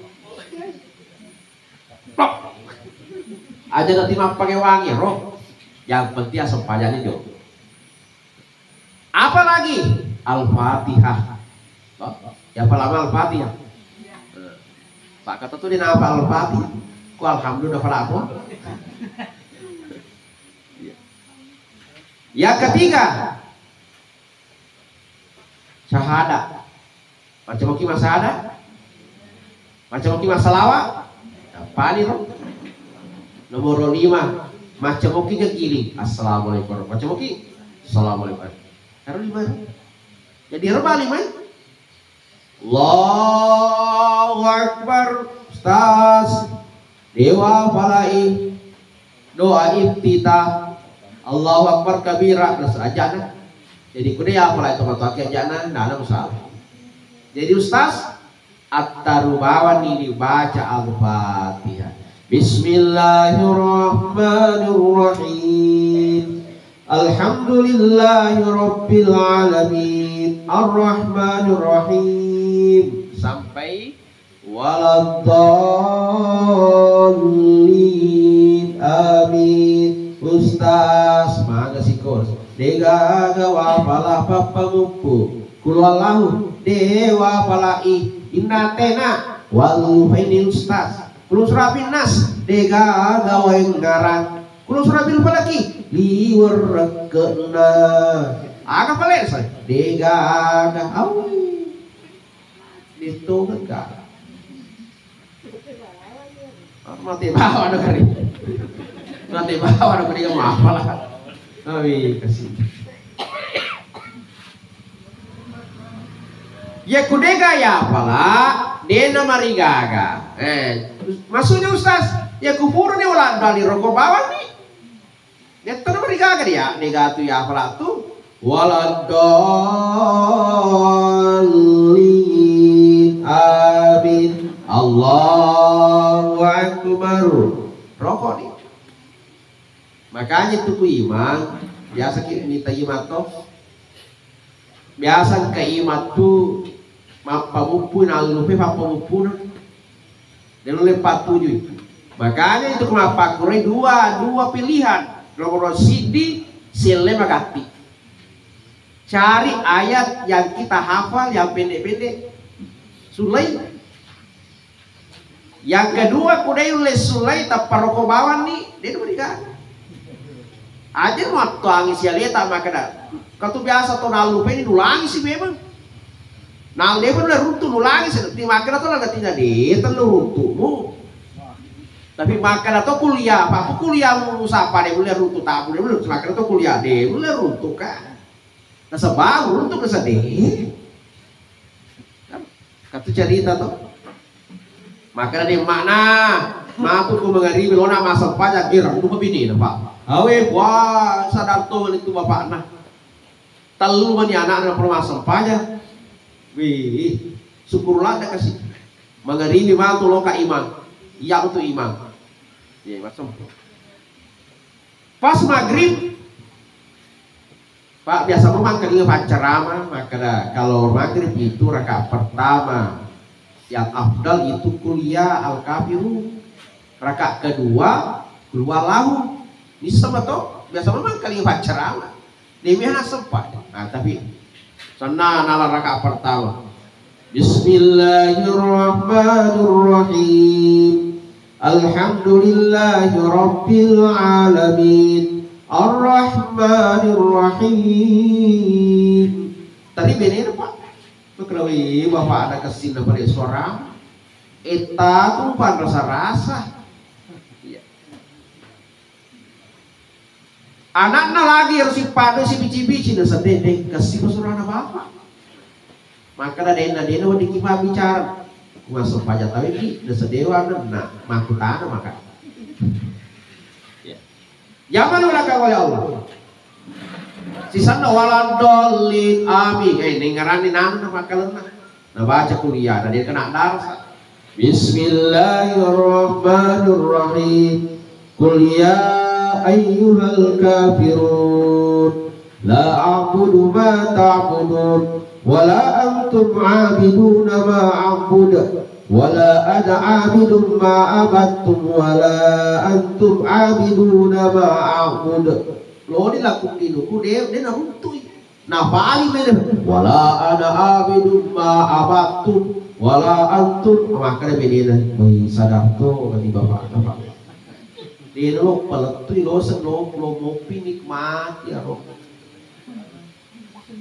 Plok. Aja nanti mappake wangi ro. Yang penting asempajangnya jo. Apalagi Al-Fatihah. Ya apa lama Al-Fatihah? Pak kata tuh dia apa Al-Fatihah? Ku alhamdulillah apa? Yang ketiga, syahadat. Maccamoki massada? Maccamoki massalawa? Napani ro? Nomoro lima, maccamoki kegiling. Assalamualaikum. Maccamoki? Assalamualaikum. Ero lima ro. Jadi ero bali mai. Allahu Akbar, Ustaz. Dewa palai doa iftitah. Allahu Akbar kabira, terus ajana. Jadi kude ya palai tomatoaki ajana, nana masalah. Jadi Ustaz, attaru bawani dibaca Al-Fatihah. Bismillahirrahmanirrahim. Alhamdulillahirabbil alamin. Arrahmanirrahim. Sampai waladdallin. Amin. Ustaz, maga sikos. Degaga wapala pappamuppu. Kulhuwallahu, de wapalai. Inna atena, wallu faini Ustaz. Kulun surabin nas, degaga waengngarang. Kulun surabil falaki, liwer rekke'na. Aga palesa, degaga. Awi. Ditongeng ka. Mate bawa na kari. Mate bawa na kari, kamu apalah. Awi, kasih. Ya kudega ya pala, dena marigaga. Eh, maksudnya Ustaz, ya kupuruni ulang bali rokok bawang ni. Dettana marigaga dia, dega tu ya pala tu. Waladdallin. Amin. Allahu Akbar. Rokok ni. Makanya tu ku imang, biasa ki mita imang to. Biasa engka imang tu mappamuppu, nallupe pappamuppuna. De nulle pattujui. Makanya itu ku mappakkurai dua, dua pilihan. Nomor siddi, selle magatti. Cari ayat yang kita hafal yang pendek-pendek. Sulai. Yang kedua, kudai ulle sulai tappa rokok bawang ni, de nulle digaga. Aja mattuangi sialeta makkeda, katu biasa to nallupai ni nulangi si memang. Nal de nulle runtu nulangi si, ti makkeda to lada tina de tellu runtumu. Tapi makkeda to kuliah, apa kuliahmu sapa de nulle runtu tabu de nulle, makkeda to kuliah de nulle runtu ka. Nasaba runtu ka sedih. Kan? Katu cerita to. Makkeda de makna. Matu ko mangaribi lona massempajang, eh, rennu mabinena, Pak. Awe, wah, sadar to mani tu bapakna. Tellu mani anakna pura massempajang. Wih, syukur ladda kasi. Mangaribi matu loka imang. Iya tu imang. Iya, massempajang. Pas maghrib, Pak, biasa memang kelinga paccarama, makkeda kalau maghrib itu rakaat pertama yang afdal itu kuliah Al-Kafirun. Rakaat kedua, Qul Huwallahu. Bisa betul? Biasa memang kelinga paccarama. Demi anak sempat. Nah, tapi sana nala rakaat pertama. Bismillahirrahmanirrahim. Alhamdulillahi rabbil alamin. Arrahmanirrahim. Tadi benena, Pak. Itu kalau ibu bapak ada kesin pada suara. Eta tu pan rasa-rasa. Iya. Anakna lagi harus sipadu si bici-bici na sedede kasi pasurana bapak. Maka da dena dena wadi kipa bicara. Masuk paja tahu ini na sedewa na makutana maka. Ya. Zaman ulah kawal Allah. Sisanna waladdallin amin. Eh, nengarani nang na makalenna. Nabaca kuliah, na dia kena darsa. Bismillahirrahmanirrahim. Qul ya ayyuhal kafirun. La a'budu ma ta'budun. Wa la antum 'abiduna ma a'bud. Wa la ana 'abidun ma 'abadtum. Wa la antum 'abiduna ma a'bud. Loni laku dinuku de, de naruntui. Napali mene, wala ana abidum ma abattum, wala antum. Makkeda menena, "Woi, sadar to, tadi bapak, bapak." Dena lo palettui, lo senno, lo mopi nikmati aro.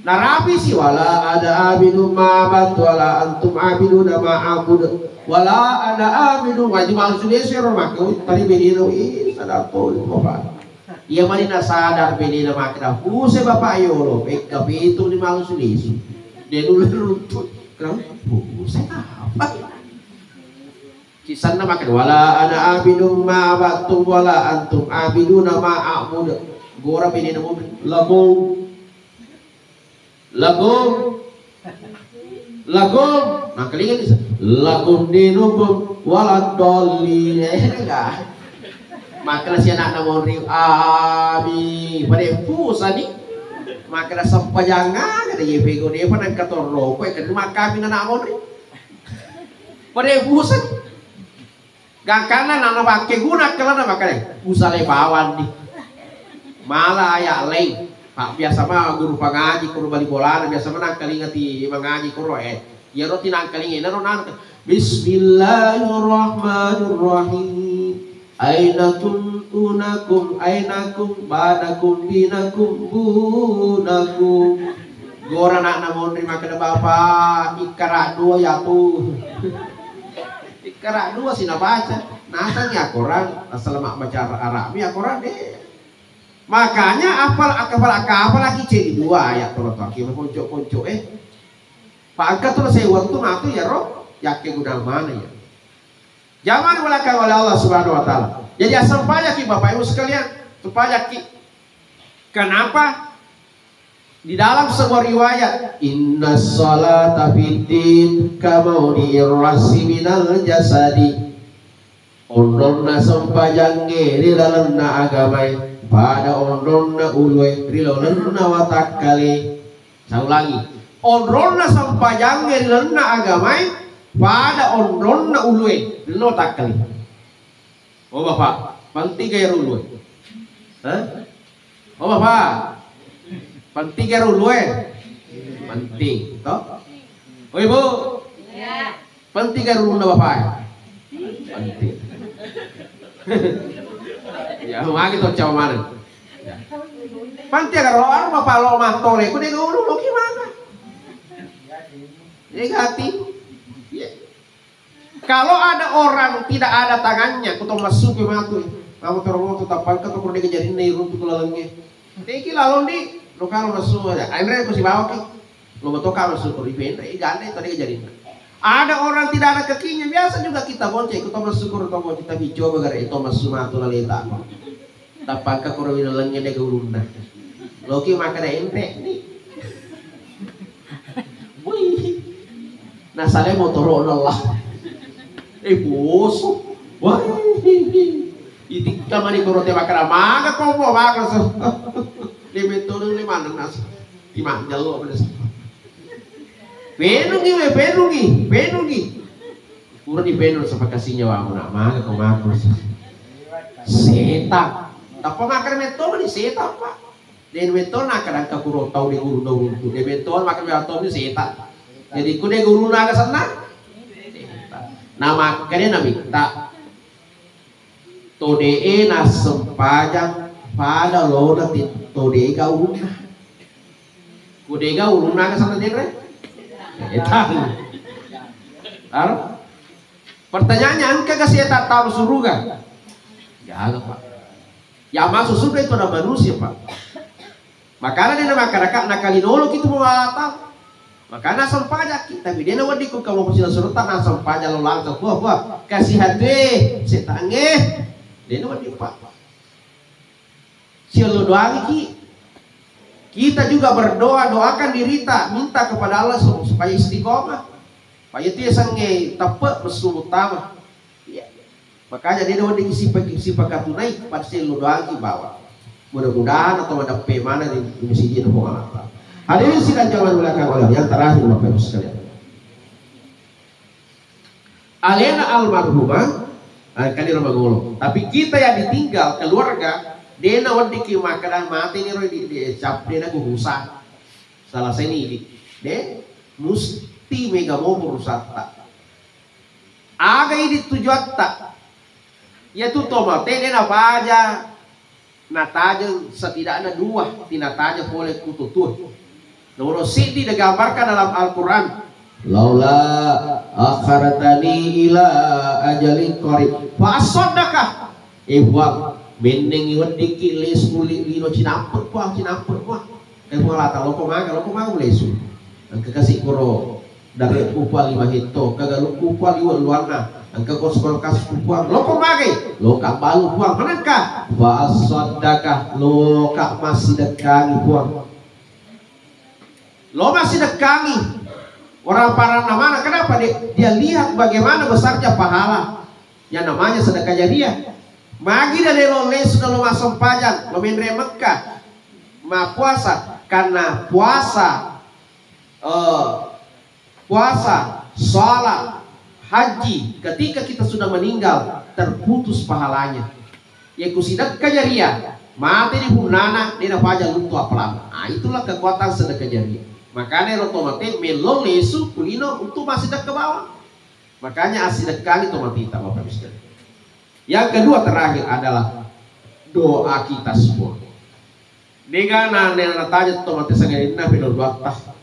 Narapisi, wala ana abidum ma abattu, wala antum abiduna ma abud, wala ana abidum. Wajib langsung desa ro, maka tadi menena, "Woi, sadar to, bapak." Iya mani nasadar benena makkeda, "Puse bapak yolo, pekka pitu ni malu sulisu." Dia dulu runtu. Kenapa? Puse apa? Sisanna makkeda, "Wala ana abidum ma abattum wala antum abiduna ma a'bud." Gora benena mau lagu. Lakum. Lakum. Nah, kelinga ni. Lakum dinukum waladdallin. Eh, enggak. Maka si anakna monri, "Amin." Pada pusani. Maka sempajang aga de pego de pa nang katorro ko, eh, kan maka amin anak monri. Pada pusani. Gangkanna nana pakkeguna akkalenna makkeda, "Usale bawang ni." Mala aya lei. Pak, biasa ma guru pangaji koro bali bolana, biasa ma nangkalinga ti mangaji koro, eh. Iyaro ti nangkalinga, inaro nang, "Bismillahirrahmanirrahim. Ainakum unakum ainakum banakum binakum bunakum." Gora anakna monri makkeda, "Bapak, ikkara dua ya tu." Ikkara dua si nabaca. Natangi akorang, asal mak baca Arab mi akorang de. Makanya apal, apal, apalagi cek dua ayat tolo toki konco-konco, eh. Pak, engka tu saya waktu matu ya, Rob. Yakke guna mana ya? Jangan belakang oleh Allah Subhanahu wa Ta'ala. Jadi asal pajaki Bapak Ibu sekalian, tu pajaki. Kenapa? Di dalam sebuah riwayat, "Inna salata fiddin kamaudi irrasi minal jasadi." Onronna sempajangnge ri lalenna agamae pada onronna ulue ri lalenna watakkale. Saya ulangi, onronna sempajangnge ri lalenna agamae pada onronna ulue ri lalenna watakkale. Oh, Bapak, penting gak ya ulue? Hah? Oh, Bapak, penting gak ulue? Penting, toh? Oh, Ibu? Iya. Penting gak ulunna Bapak? Penting. Ya, magi to cawa mana? Penting gak roh, Bapak lo mantore, ku dia ulu lo gimana? Negatif. Iya. Kalau ada orang tidak ada tangannya, ku tau massuku matu, kamu termoto tapangka tu kode kejarinna iruntu ku lalengnge. Teki lalong di, lo kalau massu aja. Akhirnya ku sibawa ki, lo betul kalau massu ku ripenre, i gande tadi kejarinna. Ada orang tidak ada kakinya, biasa juga kita bonceng, kita masuk ke rumah kita, coba gara itu masuk matu laleta. Tappa engka koro wina lengnge de gaulunna. Loki makkeda ente ni. Wih. Nasale motoro Allah. Eh, boso. Wah. Itikka mani koro te makkeda maga komo maga so. De metode le maneng nas. Ti manjallo pada. Penungi we, penungi, penungi. Purani penung sapakasi nyawamu nak maga ko maku. Setang. Tappa makkeda metto mani setang, Pak. Den metto na kadang ka kuro tau de guru do runtu. De metto makkeda metto ni setang. Jadi ku de guru naga senna. Setang. Nah, makkeda Nabitta. Tode'e nassempajang pada lona ti-, tode'e gaunna. Kode'e gaunna aga sama denre? Eh, tahu. Aro? Pertanyaannya, engka ga setang tau suruga? Jaga, Pak. Yang masuk surga itu ada manusia, Pak. Makana de namakkadaka nakalinolo kitu mawalata. Makana sempajakki, tapi de nawedding ku kamu persila surutta nasempaja lo langsung. Wah, wah, kasih hati, setange. De nawedding, Pak. Siallo doangi ki. Kita juga berdoa, doakan dirita, minta kepada Allah su-, supaya istiqomah. Supaya itu ya sange tepe messu utama. Iya. Makanya de nawedding sipa-, sipakatunai, pada siallo doangi bawa. Mudah-mudahan atau madappe mana di, di masjid Puang Allah Taala. Hadirin sidang jamaah belakang oleh yang terakhir Bapak Ibu sekalian. Alena almarhumah, eh, kan iro magolo. Tapi kita yang ditinggal, keluarga, de naweddikki makkeda mate niro di, di cap de nagurusa. Salah saya ini, de musti mega mau urusatta. Aga idi tujuatta. Iya tu tomate de napaja. Natajeng setidakna dua, tinatajeng pole ku tutue. Nomoro siddi digambarkan dalam Al-Quran. Laula akhartani ila ajalin qarib. Fa assaddaka. Eh, Puang, mennengi weddikki lesu li-, lino cinampe, Puang, cinampe, Puang. Eh, Puang lata, loko maga, loko maga lesu. Engka kasi koro Dare kupua lima hetto, kaga lukku pua liwe luanna. Engka ko sekolah kas kupua, loko magai, loka balu puang, manengka. Fa assaddaka, loka massidekkangi puang. Lo massidekkangi. Orang paranna mana? Kenapa? Dia, dia lihat bagaimana besarnya pahala. Yang namanya sedekah jariah. Magi dale lo lesu lo massempajang, lo menre Mekah, mappuasa, karena puasa eh, puasa, sholat, haji, ketika kita sudah meninggal, terputus pahalanya. Yekku sidekka jariah, mate di punnana, de napaja luttu appalang. Ah, itulah kekuatan sedekah jariah. Makanya ero tomate mello lesu kulino untuk massidekka bawang. Makanya assidekkangi tomateta, Bapak Ibu sekalian. Yang kedua terakhir adalah doa kita semua. Dega na, na, natajeng to mate sangadinna pelo duatta.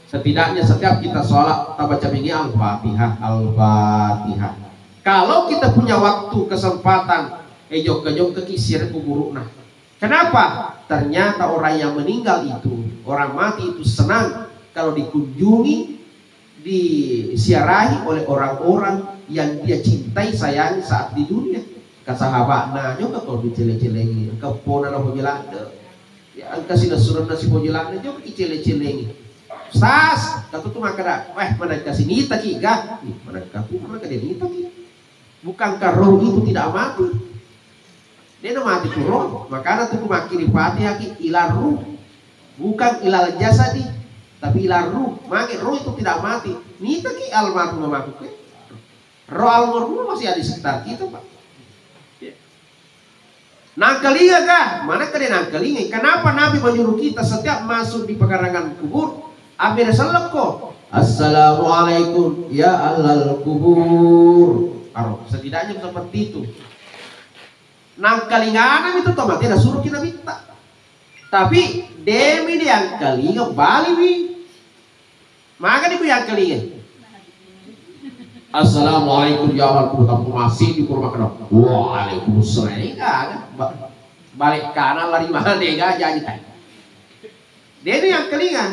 Setidaknya setiap kita sholat, tabaca mingi Al-Fatihah, Al-Fatihah. Kalau kita punya waktu, kesempatan, eh, jokka-jokka ki siare kuburu'na. Kenapa? Ternyata orang yang meninggal itu, orang mati itu senang kalau dikunjungi, disiarahi oleh orang-orang yang dia cintai, sayangi saat di dunia. Engka sahaba'na jokka ko dicele-celengi, engka pona na Poji Ladde. Ya, engka sinessurenna si Poji Ladde jokka dicele-celengi. Sas, katu tu makkeda, "Weh, manengka sinitaki ga?" Ih, manengka tu, manengka de nitaki. Bukankah roh itu tidak mati? Dena mati tu roh, makana tu ku makkiri Fatihah ki ilar ruh. Bukan ilal jasadi, tapi ilar ruh. Mage roh itu tidak mati. Nitaki almarhum mamaku ke. Roh almarhum masih ada di sekitar kita, Pak. Ya. Nangkalinga kah? Mana kade nangkalinga? Kenapa Nabi menyuruh kita setiap masuk di pekarangan kubur, abbere sellekko, "Assalamualaikum ya ahlal kubur." Aro, setidaknya seperti itu. Nangkalingana itu tomate nasuruh kita minta. Tapi demi diangkalinga baliwi. Magani ku yangkalinga. "Assalamualaikum ya ahlal kubur," tapi masih di rumah kena. "Waalaikumsalam." Ini kan ba-, balik kanan lari mana dega jadi tai. Deni yangkalinga,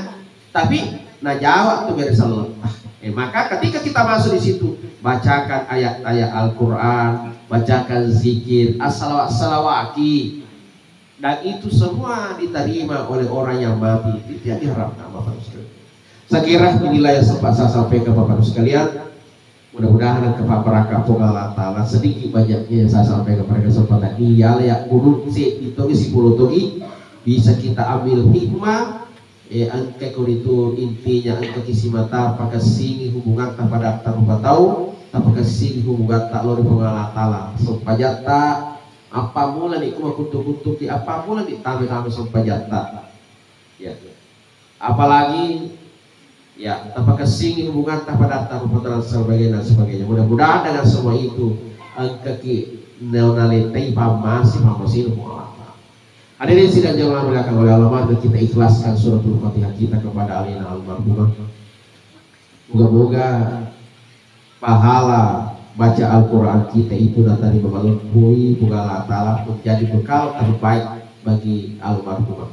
tapi najawab tu bere selleng. Eh, maka ketika kita masuk di situ, bacakan ayat-ayat Al-Quran, bacakan zikir, as-salawat-salawaki. Dan itu semua diterima oleh orang yang mati. Itu yang diharapkan, Bapak Ibu sekalian. Saya kira inilah yang sempat saya sampaikan, Bapak Ibu sekalian. Mudah-mudahan engka pabarakka Puang Allah Ta'ala, sedikit banyaknya yang saya sampaikan pada kesempatan ini. Iya, ya, kudu si, itu si puluh togi, bisa kita ambil hikmah. Eh, engka ko ritu intinya, engka ki simata pakessingi hubungatta pada rupa tau, tapakessingi hubungatta lao ri Puang Allah Ta'ala. Sempajatta, appammulani ku makuttu-kuttuki, appammulani tame-tame sempajatta. Ya. Apalagi, ya, tapakessingi hubungatta pada rupa tau dan sebagainya, dan sebagainya. Mudah-mudahan dengan semua itu, engka ki naonalettai pammasi, pammasina Puang Allah Ta'ala. Hadirin sidang jamaah muliakan oleh Allah, mari kita ikhlaskan suratul Fatihah kita kepada alena almarhumah. Moga-moga pahala baca Al-Quran kita itu natarima malebbui Puang Allah Ta'ala, menjadi bekal terbaik bagi almarhumah.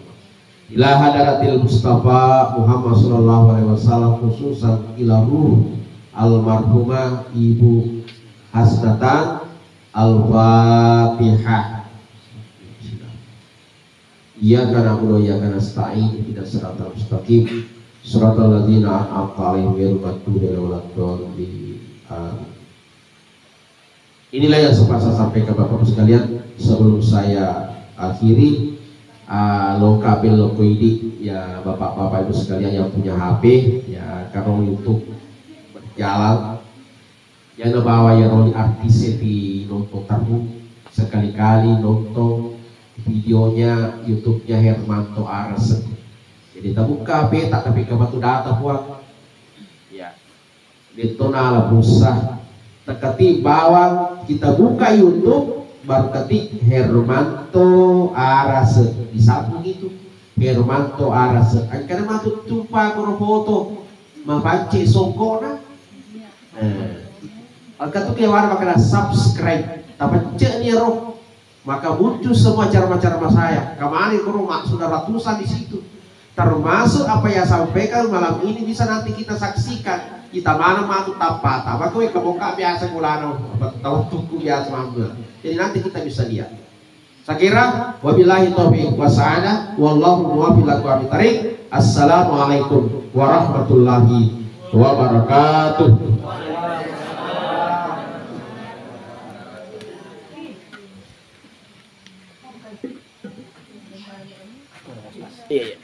Ila hadaratil Mustafa Muhammad sallallahu alaihi wasallam, khususan ila ruh almarhumah Ibu Hasnatan. Al-Fatihah. Iyyaka na'budu wa iyyaka nasta'in, ihdinas siratal mustaqim, siratal ladzina an'amta 'alaihim, ghairil maghdubi 'alaihim waladdallin. Amin. Inilah yang sempat saya sampaikan, Bapak-Bapak sekalian. Sebelum saya akhiri, ah, lengkapin loko idi, ya, Bapak-Bapak Ibu sekalian yang punya H P, ya, karena YouTube berjalan. Iyana bawang iyaro artis e pi nonton terru, sekali-kali nonton videonya YouTube-nya Hermanto Arasek. Jadi tabukka peta tapi ke batu data, Puang. Ya. Detto nala pulsa. Tekati bawang kita buka YouTube, baru ketik Hermanto Arasek. Disambung itu. Hermanto Arasek. Engkana matu tumpa kono foto. Mapancing songkona. Eh. Engka tu kewana makkeda subscribe. Tapencet ni ro. Maka muncul semua ceramah-ceramah saya. Kemarin guru mak sudah ratusan di situ. Termasuk apa yang sampaikan malam ini bisa nanti kita saksikan. Kita mana matu tappa, tappa kowe keboka biasa kulano, tahu tuku biasa mama. Jadi nanti kita bisa lihat. Sakira, wabillahi taufiq wasa'adah, wallahu muwaffiq ila aqwamit thariq. Assalamualaikum warahmatullahi wabarakatuh. Iya, iya.